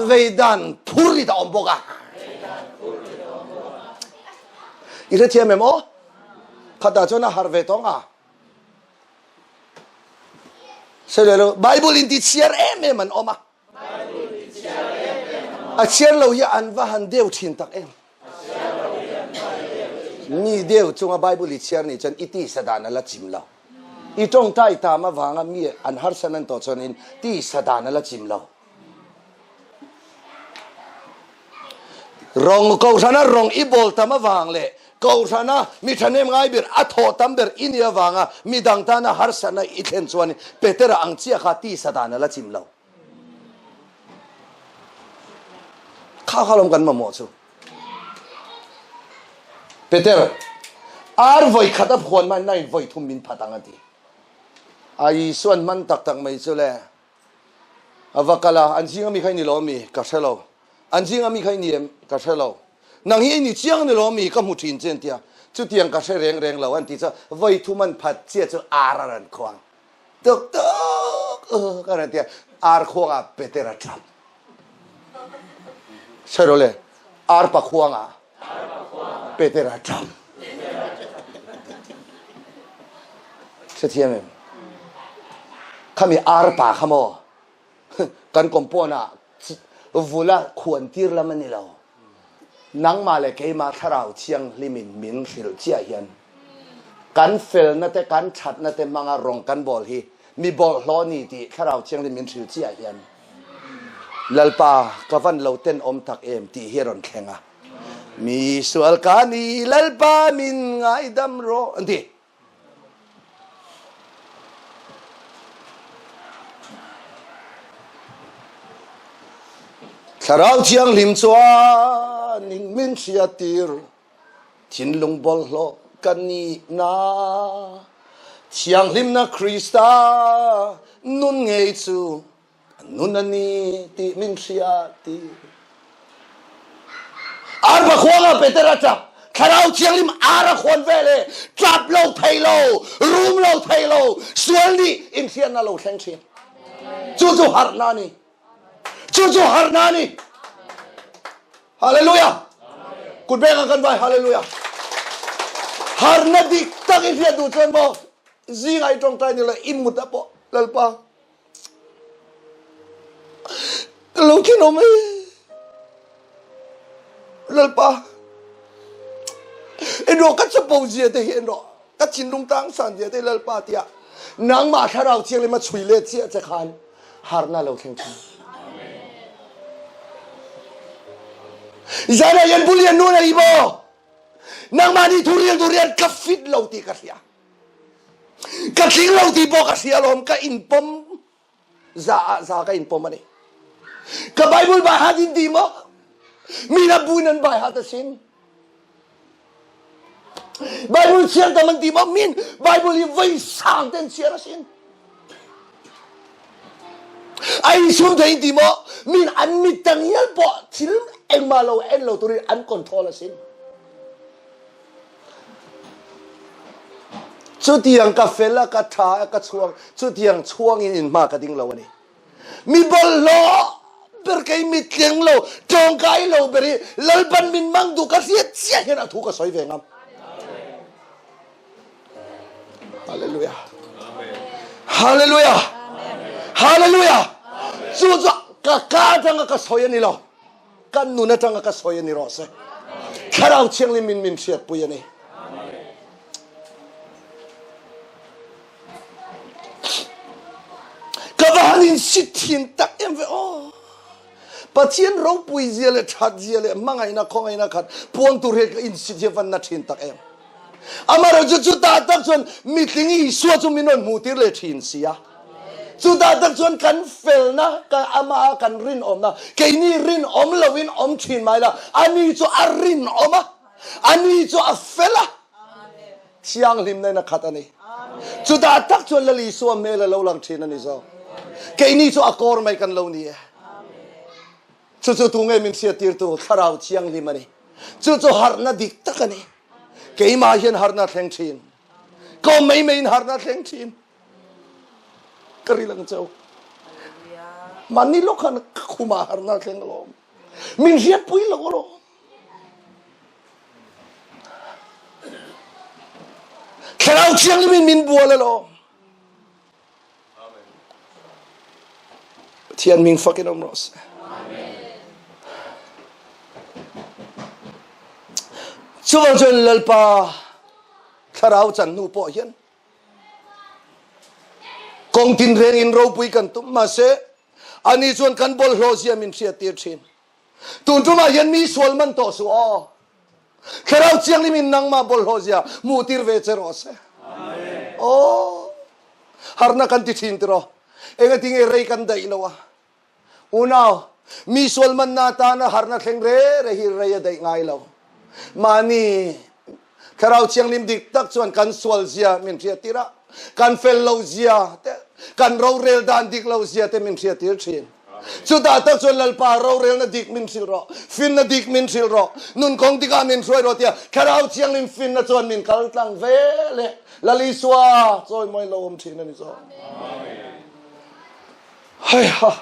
S1: Vei dan phur it a awm bawk a. I hrethiam em aw? Khatah chuan a harh ve tawng a. Sawi Bible in ti chhiar em em an awm a. A chhiar lo hi an va han deu thin tak em. Mi deu chunga Bible i chhiar nih chuan i tisa dan a la chim lo. I tawngtai tam avanga mi an harsan an tawh chuanin tisa dan a la chim lo. Rawng kohhrana rawng i bawl tam avang leh kohhrana mi thahnem ngai ber a thawh tam ber i nih avanga mi dang tana harsatna i thlen chuan Petera ang chiah kha tisa dan a la chim lo. Kha kha lawm kan mamawh chu. Peter, ar vawi khat a phuan man nain vawi thum min phat ang a ti. A Isuan man tak tak mai chu le. A va kal a, an zinga mi kha i ni lo mi? Ka hre lo. An zinga mi kha i ni em? Ka hre lo. Nang hi i ni chiang ni lo mi? Ka hmu thin che an ti a. Chutiang ka hre reng reng lo an ti chuan vawi thum an phat chiah chu ar a rawn khuang. Tuk tuk a rawn ti a. Ar khuangah Peter a tap. Sawi rawh le, ar pa khuangah Peter a tap. Hrethiam em? Khami ar pa kha maw kan compound ah vula khuan tir lam a ni lo. Nangmah leh keimah Thlarau Thianghlimin min hrilh chiah hian kan felna te kan thatna te hmanga rawng kan bawl hi mi bawlhhlawh ni tih Thlarau Thianghlim min hrilh chiah hian Lalpa ka van lo tenawm tak em tih hi a rawn thleng a. Mi sual ka ni Lalpa min ngaidam rawh an ti. Thlarau Thianghlim chuanin min hriattir thinlung bawlhhlawh ka nihna Thianghlimna Krista nun ngei chu Nun a ni tih min hria ti. Arpa khuangah Peter a ṭap. Thlarau Thianghlim ar a khuan ve le ṭap lo thei lo, rum lo thei lo, sual nih inhriatna lo thleng ṭhin. Cu cu harhna a ni. Cu cu harhna a ni. Hallelujah. Kut beng ah kan vai. Hallelujah. Harhna dik tak i hriat duh chuan maw zingah i ṭawngṭai ni lo i mut ah pawh Lalpa Ka lo thinawm e. Lalpa, enrawh ka chapo zia te hi enrawh ka thinlung tang san zia te Lalpa tiah nangmah thlarau thianghlim a chui let chiah che khan harna lo thleng thin. Zan ah yan bulian nu na hi maw? Nangmah nih thu rial tu rian ka fit lo ti ka hria. Ka tling lo ti pawh ka hria alawm ka in pom za ah za ka in pom ani. Ka Bible bai hat in ti maw? Mi na bu nan bai hat asin. Bible chiar tam an ti maw? Min Bible hi voi sang ten chiar asin. Ai sum thei ti maw? Min an mit tang hial pawh thil engmah lo en lo turin an control asin. Chutiang ka fel a, ka ṭha a, ka chhuang, chutiang chhuangin in hma ka ding lo a ni. Mi bawlhhlawh ber kei mi tling lo, ṭawngkai lo ber hi Lalpan min mang duh ka hriat chiah hian a thu ka sawi ve ngam. Hallelujah. Hallelujah. Hallelujah. Chu chu ka ka aṭanga ka sawi a ni lo. Kan nun aṭanga ka sawi a ni rawh se. Thlarau Thianghlim in min hriatpui a ni. Ka va han in sit thin tak em ve aw. Pathian ropui zia leh that zia leh hmangaihna khawngaihna khat puang tur hi ka in sit hi van na thin tak em. Amaherawhchu chutah tak chuan mitling Isua chu min rawn hmuhtir leh thin si a. Chutah tak chuan kan felna, amaha kan rinawmna, keini rinawm loin awm thin mai la, ani chu a rinawm a, ani chu a fel a, thianghlimna in a khat a ni. Chutah tak chuan Lal Isua hmel a lo lang thin a ni zawk. Keini chu a kawr mai kan lo ni e. Chu chu tu nge min hriattirtu Thlarau Thianghlim a ni. Chu chu harhna dik tak a ni. Keimah hian harhna thleng thin. Ka awm mai maiin harhna thleng thin. Ka ril ang cheu. Mahni lawk khan ka khumah harhna thleng alawm. Min hriatpui lo alawm. Thlarau Thianghlim in min bual alawm. Pathian ming fakin awm rawh se. Chuvang chuan Lalpa thlarau chan hnu pawh hian kawng tinreng in ropui kan tum mahse ani chuan kan bawlhhlawh zia min hriattir thin. Tun tumah hian mi sual man tawh suh aw. Thlarau Thianghlim in nangmah bawlhhlawh zia hmuhtir ve che rawh se. Aw. Harna kan ti thin tiraw. Engati nge rei kan daih lo a. Unau, mi sual manna atana harna thleng re re hi rei a daih ngai lo. Mahni Thlarau Thianghlim dik tak chuan kan sual zia min hriattir a, kan fel lo zia te, kan rorel dan dik lo zia te min hriattir thin. Chutah tak chuan Lalpa rorelna dik min hrilh rawh, finna dik min hrilh rawh, nun kawng dikah min hruai rawh tia Thlarau Thianghlim finna chuan min kal tlang ve leh Lal Isua chawimawi lo awm thin a ni zawk. Heiha!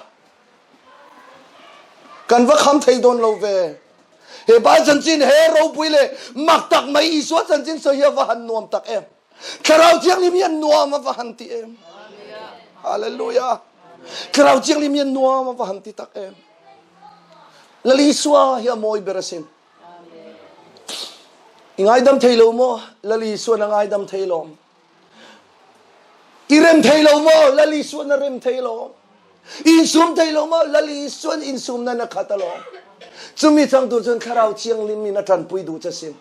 S1: Kan va kham thei dawn lo ve. He pa chanchin he ropui leh mak tak mai Isua chanchin sawi hi a va han nuam tak em. Thlarau Thianghlim hian nuam a va han ti em. Hallelujah. Thlarau Thianghlim hian nuam a va han ti tak em. Lal Isua hi a mawi ber asin. I ngaidam thei lo maw? Lal Isuan a ngaidam thei lawm. I rem thei lo maw? Lal Isuan a rem thei lawm. I insum thei lo maw? Lal Isuan insumna na khat alawm. Chumi chang tur chuan Thlarau Thianghlim in a tanpui duh che sin.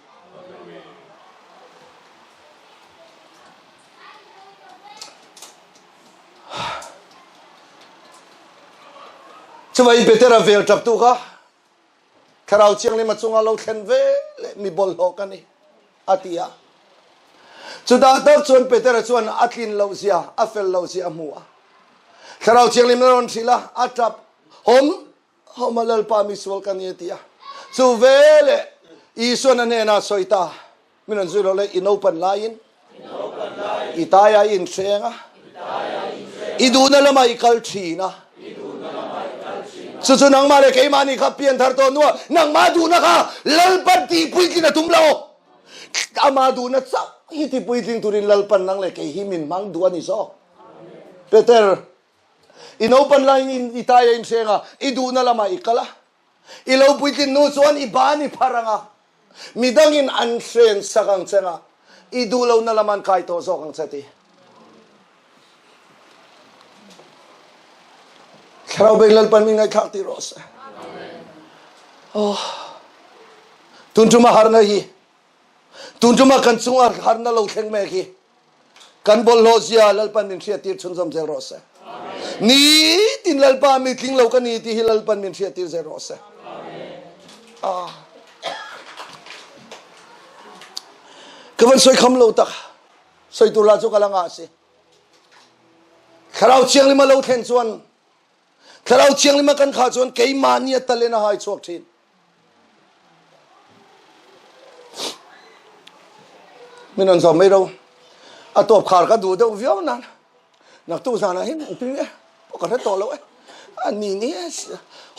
S1: Chuvai Petera vel tap tu kha Thlarau Thianghlim a chunga lo thlen ve leh mi bawlhhlawh ka ni, a ti a. Chutah tak chuan Petera chuan a tlin lohzia, a fel lohzia a hmu a. Thlarau Thianghlim a rawn hrilh a, a tap, Hawm, hawm a Lalpa mi sual ka ni, a ti a. Chu veleh Isuan a hnenah a sawi ta. Min rawn zui lo le, i naupan laiin, i taia i inhreng a, i duhna lamah i kal thin a. Chu chu nangmah leh keimah nih kha pian thar tawh hnuah nangmah duhna kha Lalpan tihpuitlin a tum lo. Amah duhna chauh hi tipuitling turin Lalpan nang leh kei hi min hmang duh a ni zawk. Peter, i naupan laiin i taia i inhreng a, i duhna lamah i kal a. I lo puitlin hnu chuan i ban i phar ang a, midangin an hren sak ang che nga, i duh lohna lam an kai tawh zawk ang che ti. Thlarau beng Lalpan min ngaihthlak ti rawh se. Oh. Tun tuma harna hi, tun tuma kan chunga harna lo thleng mek hi, Kan bawlhhlawh zia Lalpan min hriattir chhunzawm zel rawh se. Nitin Lalpa mi tling lo ka ni ti hi Lalpan min hriattir zel rawh se. Ah. Ka van soi kham lo tak. Soi tur la chu ka la nga si. Thlarau Thianghlim a lo thlen chuan Thlarau Thianghlim a kan kha chuan keimah ni a talent a hai chuak thin. Min an zawm mai ro. A tawp khar ka duh deuh viau nan. Naktuk zanah hin tui e. Pawh ka hre tawh lo e. A ni ni e.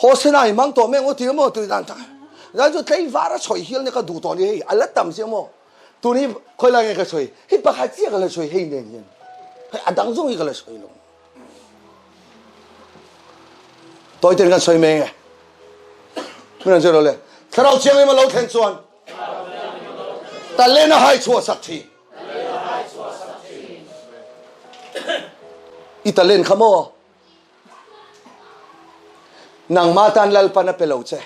S1: Haw sena i mang tawh mai ang aw ti maw tui dan tak. Zan chu tlei var a chhawi hial ni ka duh tawh ni hei. A la tam sia maw. Tun hi khawi lai nge ka chhawi. Hei pakhat chiah ka la chhawi hei nen hian. Hei a dang zawng hi ka la chhawi lo. Tawiten kan sawi mai nge. Min an zir le. Thlarau Thianghlim a lo thlen chuan talent a hai chhuah sak thin. I talent kha maw? Nangma tan Lalpan a pe lo che.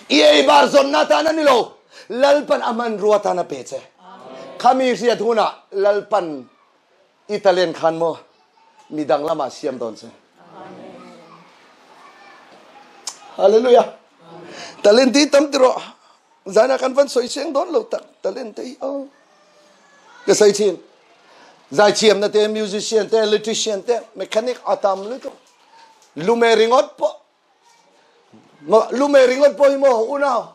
S1: I ei bar zawnna tan a ni lo. Lalpan a hmanrua tan a pe che. Khami hriat hunah Lalpan I talent khan maw midang lamah siam dawn che. Hallelujah. Talent hi tam tiro. Zana kan van soi seng dawn lo tak talent te hi. Oh. Ka sai thin. Zai thiam na te musician te electrician te mechanic atam lutuk. Lume ringot po Lume ringawt pawh hi maw unau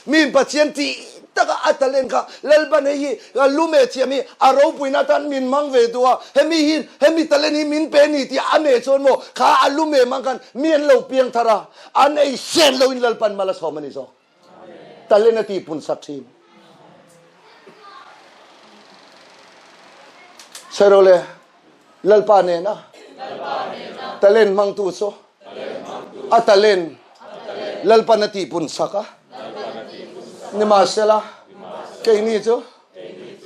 S1: mi Pathian tih taka a talent kha Lalpan hei hi lume thiam hi a ropuina atan min hmang ve duh a, hemi hi hemi talent hi min pe ni tih a meh chuan maw kha a lume hmang khan mi an lo piang thar a, an ei sen loin Lalpan mal a sawm a ni zawk. Talent a tihpun sak thin. Sawi le Lalpa nena talent hmangtu chu a talent Lalpan a tihpun sak a. Nimahsela keini chu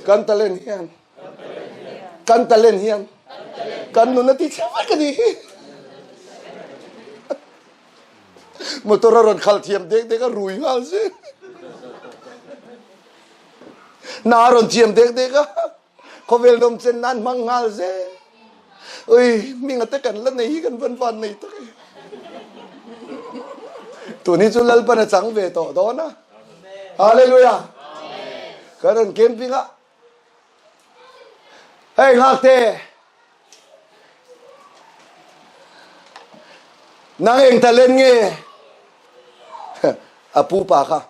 S1: kan talent hian kan talent hian kan nun a ti chhe vek a ni hi. Motor a rawn khalh thiam dek dek a rui nghal si. Na a rawn thiam dek dek a khawvel nawm chen nan hmang nghal ze. Ui, minga te kan la nei hi kan van van nei tak e. Tun hi chu Lalpan a chang ve tawh dawn a. Hallelujah. Ka rawn camping a. Hei ngak te. Nang eng talent nge? A pu pa kha.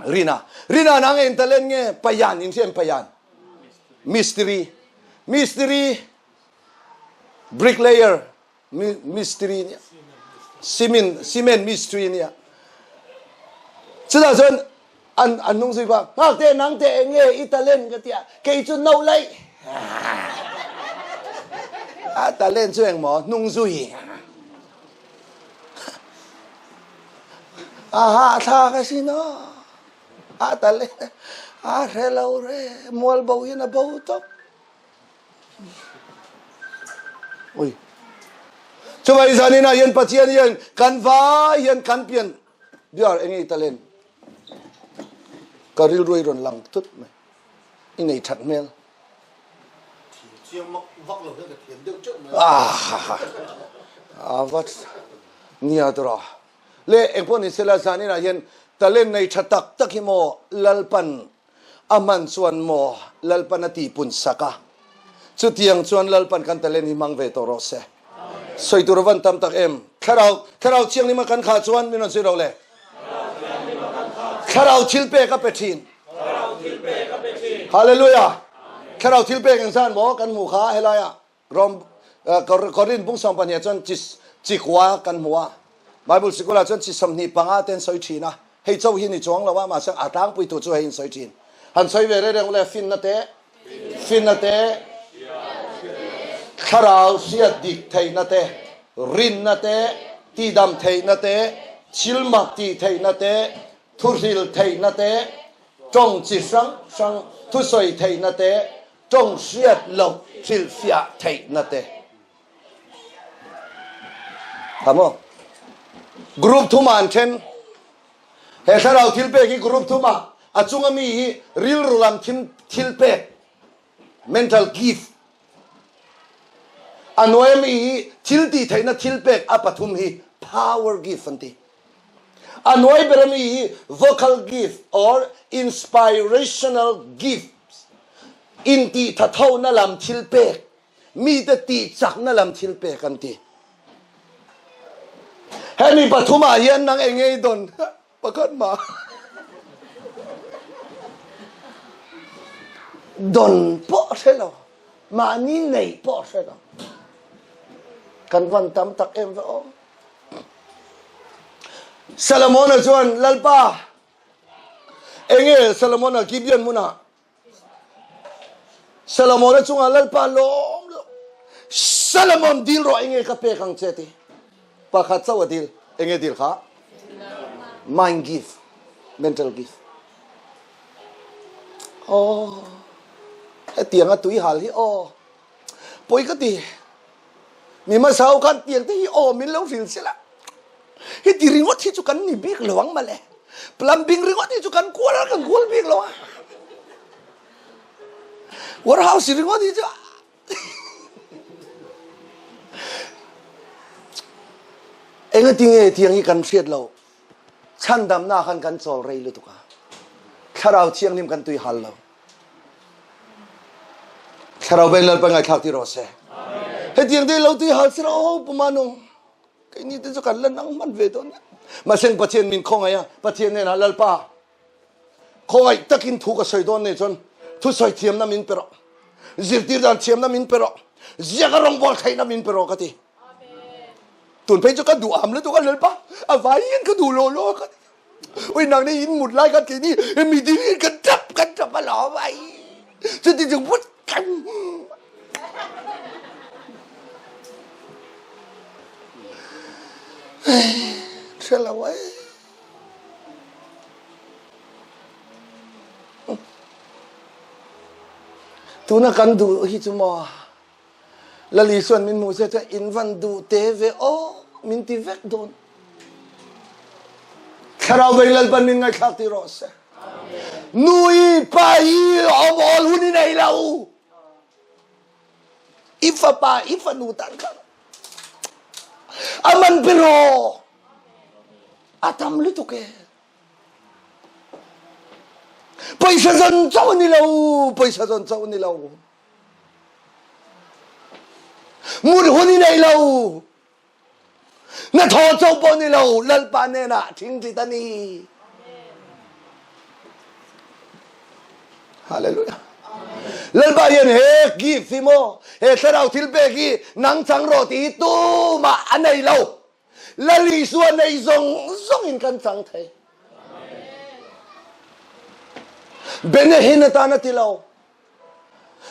S1: Rina. Rina nang eng talent nge? Payan in hriam payan. Mystery. Mystery. Bricklayer. Mystery nia. Cement cement mystery nia. Chutah chuan an an hnung zui pa ngak te nang te eng nge i talent ka tia kei chu no lai a talent chu eng maw hnung zui a ha thla ka si no. A talent a hre lo re mual bo in a bo tawp. Ui. Chuvai zanin ah hian Pathian hian kan vai hian kan pian biar enge talent ka rilru i rawn lang tut mai. I nei that hmel. Ah, vat nia tura. Le engpawh ni sela zanin ah hian talent nei tha tak tak hi maw Lalpan a hman chuan maw Lalpan a tihpun sak a. Chutiang chuan Lalpan kan talent hi hmang ve tawh rawh se. Sawi tur a van tam tak em. Thlarau Thlarau Thianghlim a kan khah chuan min rawn sawi ro le. Thlarau thilpek a pe thin. Hallelujah. Thlarau thilpek eng zan maw kan hmuh kha helai ah Rom Korin bung 12 chuan chi chikua kan hmu a. Bible sikul ah chuan chi 25 ten sawi thin a. Hei cho hi ni chuang lo a mahse a tlangpui tu chu hei in sawi thin. Han sawi ve reng reng ule finna te finna te thlarau hriat dik theihna te rinna te tihdam theihna te thilmak tih theihna te thuhril theihna te tawng chi hrang hrang thusawi theihna te tawng hriat loh hrilhfiah theihna te. Tha maw? Group thuma an then. He thlarau thil pek hi group thuma a chunga mi hi rilru lam thim thil pek, mental gift. A hnuaia mi hi thil tih theihna thil pek a pathum hi power gift an ti. A hnuai bera mi hi vocal gift or inspirational gifts, intih thathona lam thil pek, mite tih chakna lam thil pek an ti. Hemi pathumah hian nang eng nge i dawn? Pakhat mah dawn pawh hre lo, mahni neih pawh hre lo. Kan van tam tak em ve aw. Solomona chuan Lalpa enge Solomona Gibeon hmunah Solomona chungah Lalpa lawm lo Solomon dil rawh enge ka pek ang che ti pakhat chauh a dil enge dil kha mind gift mental gift oh hetiang a tui hal hi aw Pawi ka ti. Mi hmasa ho khan tiang te hi aw min lo hril sela. Heti ringawt hi chu kan ni bik lo ang male. Plumbing ringawt hi chu kan kual a kan kual bik lo a. Warehouse ringawt hi chu Engati nge tiang hi kan hriat lo. Chhandamna khan kan chawl rei lutuk a. Thlarau Thianghlim kan tui hal lo. Thlarau beng Lalpa ngaithlak ti rawh se. Hetiang te lo tui hal sira o pumanu. Kei ni te chu kan la nang man ve dawn. Maseng Pathian min khawngaih a, Pathian hnenah Lalpa khawngaih takin thu ka sawi dawn nei chuan thu sawi thiamna min pe rawh. Zirtir dan thiamna min pe rawh. Ziaka rawngbawl theihna min pe rawh ka ti. Tun phei chu ka duh am lutuk a Lalpa a vai hian ka duh lo lo ka ti. Ui nang ni in mut lai kan ti ni mi ding in kan tap kan tap a lawm ai. Chuti chung put kan Hre lo ai. Tuna kan duh hi chu maw Lal Isuan min hmuh se chuan in van duh te ve aw min ti vek dawn. Thlarau vei Lalpan min ngaihthlak ti rawh se. Nu i pa i awm awl hun i nei lo. I fapa i fanu tan khan aman pe rawh. A tam lutuk e. Paisa zon chauh ni lo, paisa zon chauh ni lo. Mut hun i nei lo. Na thaw co pawh ni lo Lalpa hnenah ṭhingṭhit a ni. Hallelujah. Lalpa hian he gift hi maw he thlarau thil pek hi nang chang rawh ti hi tumah a nei lo. Lal Isua nei zawng zawng in kan chang thei. Benehin atan a ti lo.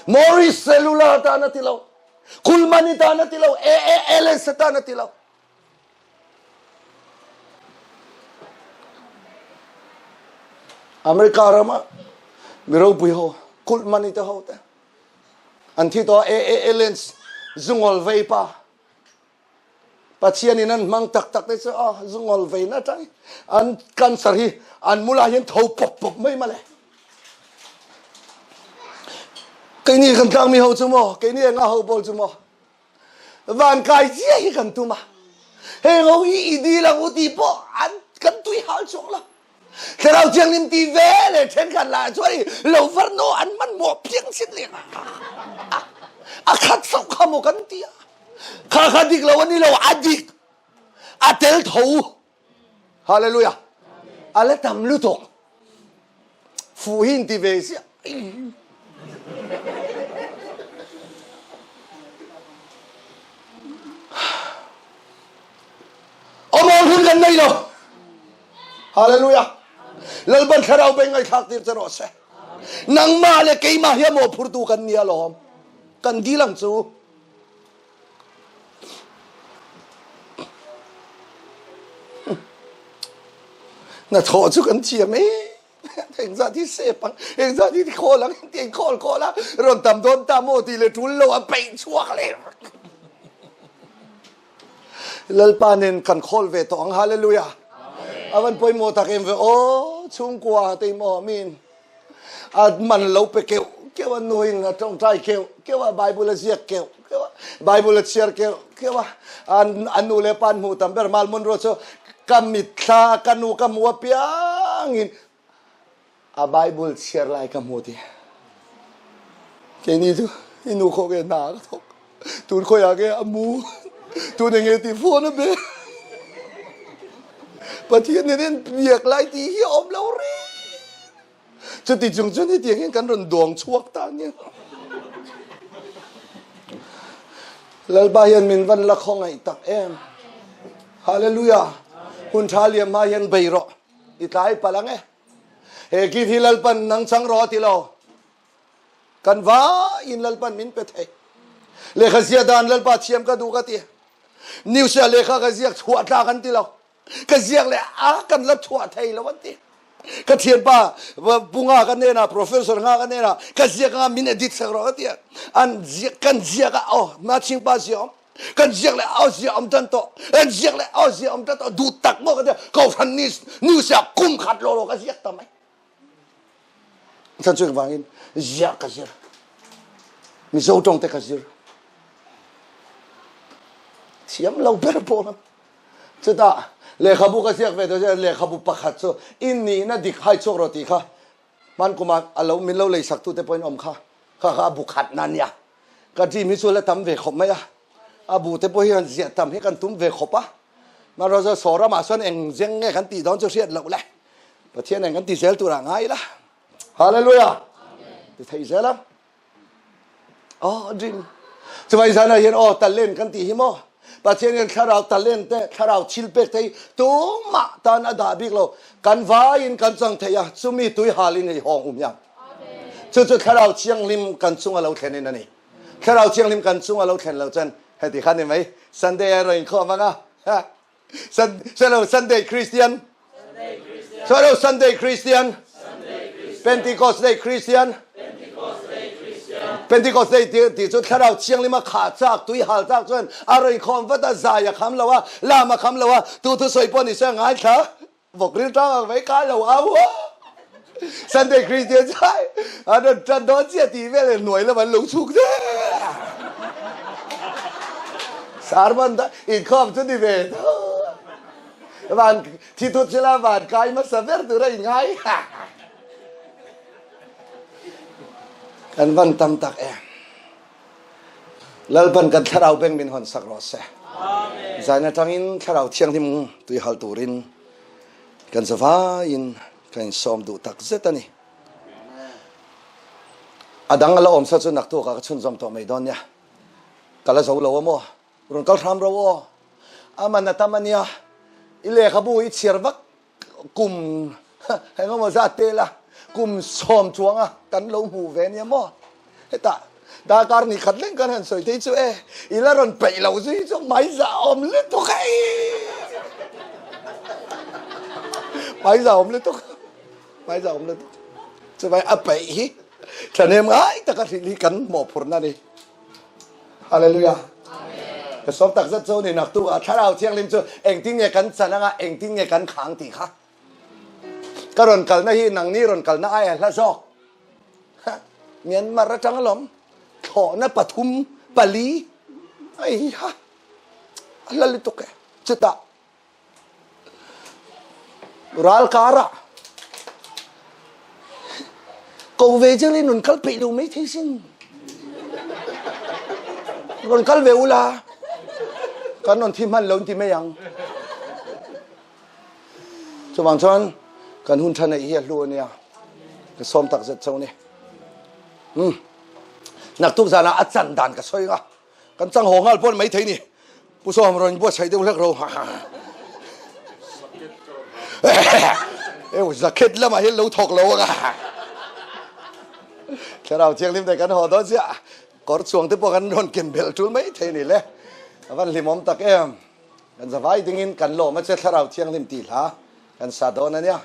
S1: Morris Cellular atan a ti lo. Kulman atan a ti lo. AALS atan a ti lo. America rama mi ropui ho kulh mani te ho te an thi tawh a AA Aliens zungol vei pa Pathian in an hmang tak tak te chu a zungol vei na tang an cancer hi an mula hian tho pop pop mai male keini kan tlang mi ho chu maw keini enga ho pawl chu maw van kai chiah hi kan tum a heng ho hi i dil ang u tih pawh an kan tui hal chuang lo thlarau thianghlim ti ve le thenkhat lah chuan i lo varno an man mawh phiang sin leng a a khat sauh kha maw kan ti a kha kha dik lo ani lo a dik a tel tho hallelujah a la tam lutuk Fuh hi in ti ve ziah. Awm hun kan nei lo. Hallelujah. Lalpan thlarau beng ngaihthlak tir che rawh se. Nangmah le keimah hi a mawhphurtu kan ni alawm. Kan dil ang chu. Hnathawh chu kan thiam e. Engzat hi sep ang, engzat hi khawl ang ti in khawl khawl a, rawn tam dawn ta maw tih leh tul lo a peih chhuak leh. Lalpa nen kan khawl ve tawh ang hallelujah. Avan pawimawh tak em ve aw chhungkua te maw min a man lo pe keuh keuh a nuin a tawngtai keuh keuh a Bible a ziak keuh keuh a Bible a chhiar keuh keuh a an nu leh pa an hmuh tam ber Mal Munro chu ka mitthla ka nu ka hmu apiangin a Bible chhiar lai ka hmu ti keini chu i nu khaw nge hna ka thawk tun khawiah nge a mu tun enge ti phone a be Pathian nen hian biak lai tih hi a awm lo reng. Chuti chung chuan hetiang hian kan rawn duang chhuak ta nia. Lalpa hian min van la khawngaih tak em. Hallelujah. Hun tha liam hma hian bei rawh. I tlai palh ang e. He gift hi Lalpan nang chang rawh a ti lo. Kan vaiin Lalpan min pe thei. Lehkha ziah dan Lalpa thiam ka duh ka ti. News ah lehkha ka ziak chhuah tlak an ti lo. Ka ziak le a kan la chhuah thei lo an ti. Ka thianpa punga ka nena professor nga ka nena ka ziak nga min edit sak rawh ka ti. An ziak kan ziak a oh ma chingpa zia om. Kan ziak le au zia om tan to. Kan ziak le au zia om tan to duh tak mo ka ti. Ko hran ni news ah kum khat lo lo ka ziak ta mai. Chan chu vangin ziah ka zir. Mizo tawng te ka zir. Thiam lo ber pawh chutah lehkhabu ka ziak ve te lehkhabu pakhat chu in nihna dik hai chhuak rawh tih kha hman kuma alo min lo lei sak tu te pawhin awm kha kha kha a bu khat na nia ka dream hi chu la tam ve khawp mai a a bu te pawh hian ziah tam hi kan tum ve khawp a marawh saw ramah sawn eng zeng nge kan tih dawn chu hriat loh le Pathian eng kan ti zel turah ngai ila. Hallelujah. Ti thei zel a. Oh, dream. Chuvai zana hian oh talent kan ti hi maw. Pathian hian thlarau talent te, thlarau thil pek te hi tumah tan a dah bik lo. Kan vaiin kan chang thei a, chumi tui halin hei hawng um hiang. Chu chu thlarau thianghlim kan chunga lo thlen in a ni. Thlarau thianghlim kan chunga lo thlen lo chuan heti khan ni mai. Sunday a rawn inkhawm anga. Selo Sunday Christian. Selo Sunday Christian. Pentecost Day Christian. Pentecost Day ti ti chu thlarau thianghlim a khah chak tui hal chak chuan a rawn khawm vat a zai a kham lo a lam a kham lo a tu thu sawi pawh ni se ngai thla vawk ril tang ang mai ka lo au a Sunday Christian chai an rawn tan dawn chiah tih vel leh hnuai lam an lo chhuk zel Sermon da inkhawm chu ni ve tho van thi thut sila van kai hmasa ber tur a inngai kan van tam tak em Lalpan kan thlarau beng min hawn sak rawh se zan atangin thlarau thianghlim tui hal turin kan zavaiin Ka insawm duh tak zet a ni. A dang a la awm sa chu naktuk ah ka chhunzawm tawh mai dawn nia. Ka la zo lo a maw? Rawn kal hram ro aw. A man a tam a nia. I lehkhabu i chhiar vak kum eng emaw zat te la kum sawm chuang a kan lo hmuh ve nia maw? Hetah darkar ni khat leng kan han sawi thei chu e, i la rawn peih lo zui chu hmaiza awm lutuk hei. Hmaiza awm lutuk. Hmai zah awm lutuk. Chuvai a peih hi thahnem ngai taka hrilh hi kan mawhphurhna a ni. Hallelujah. Ka sawm tak zet chu ni naktuk ah Thlarau Thianghlim chu engtin nge kan chan anga engtin nge kan khang tih kha. Ka rawn kalna hi nangni rawn kalna aia hla zawk. Myanmar atang alawm thlawhna pathum pali ai ha a hla lutuk e. Chutah Ral karah ko ve zel in rawn kal peih lo mai thei sin. Rawn kal ve ula kan rawn thi hman lo an ti mai ang. Chuvang chuan kan hun tha neih hi a hlu a nia. Ka sawm tak zet chauh a ni. Um. Naktuk zanah a chan dan ka sawi nga. Kan chang haw nghal pawh ni mai thei ni. Pu Sawm rawn buatsaih deuh hlek ro. Eu zakhet lamah hian lo thawk lo anga. Thlarau Thianghlim te kan haw dawn chiah. Kawr chuang te pawh kan rawn ken belh tul mai thei ni le. A van hlimawm tak em. Kan zavai dingin kan lawm a che Thlarau Thianghlim tih hla kan sa dawn a nia.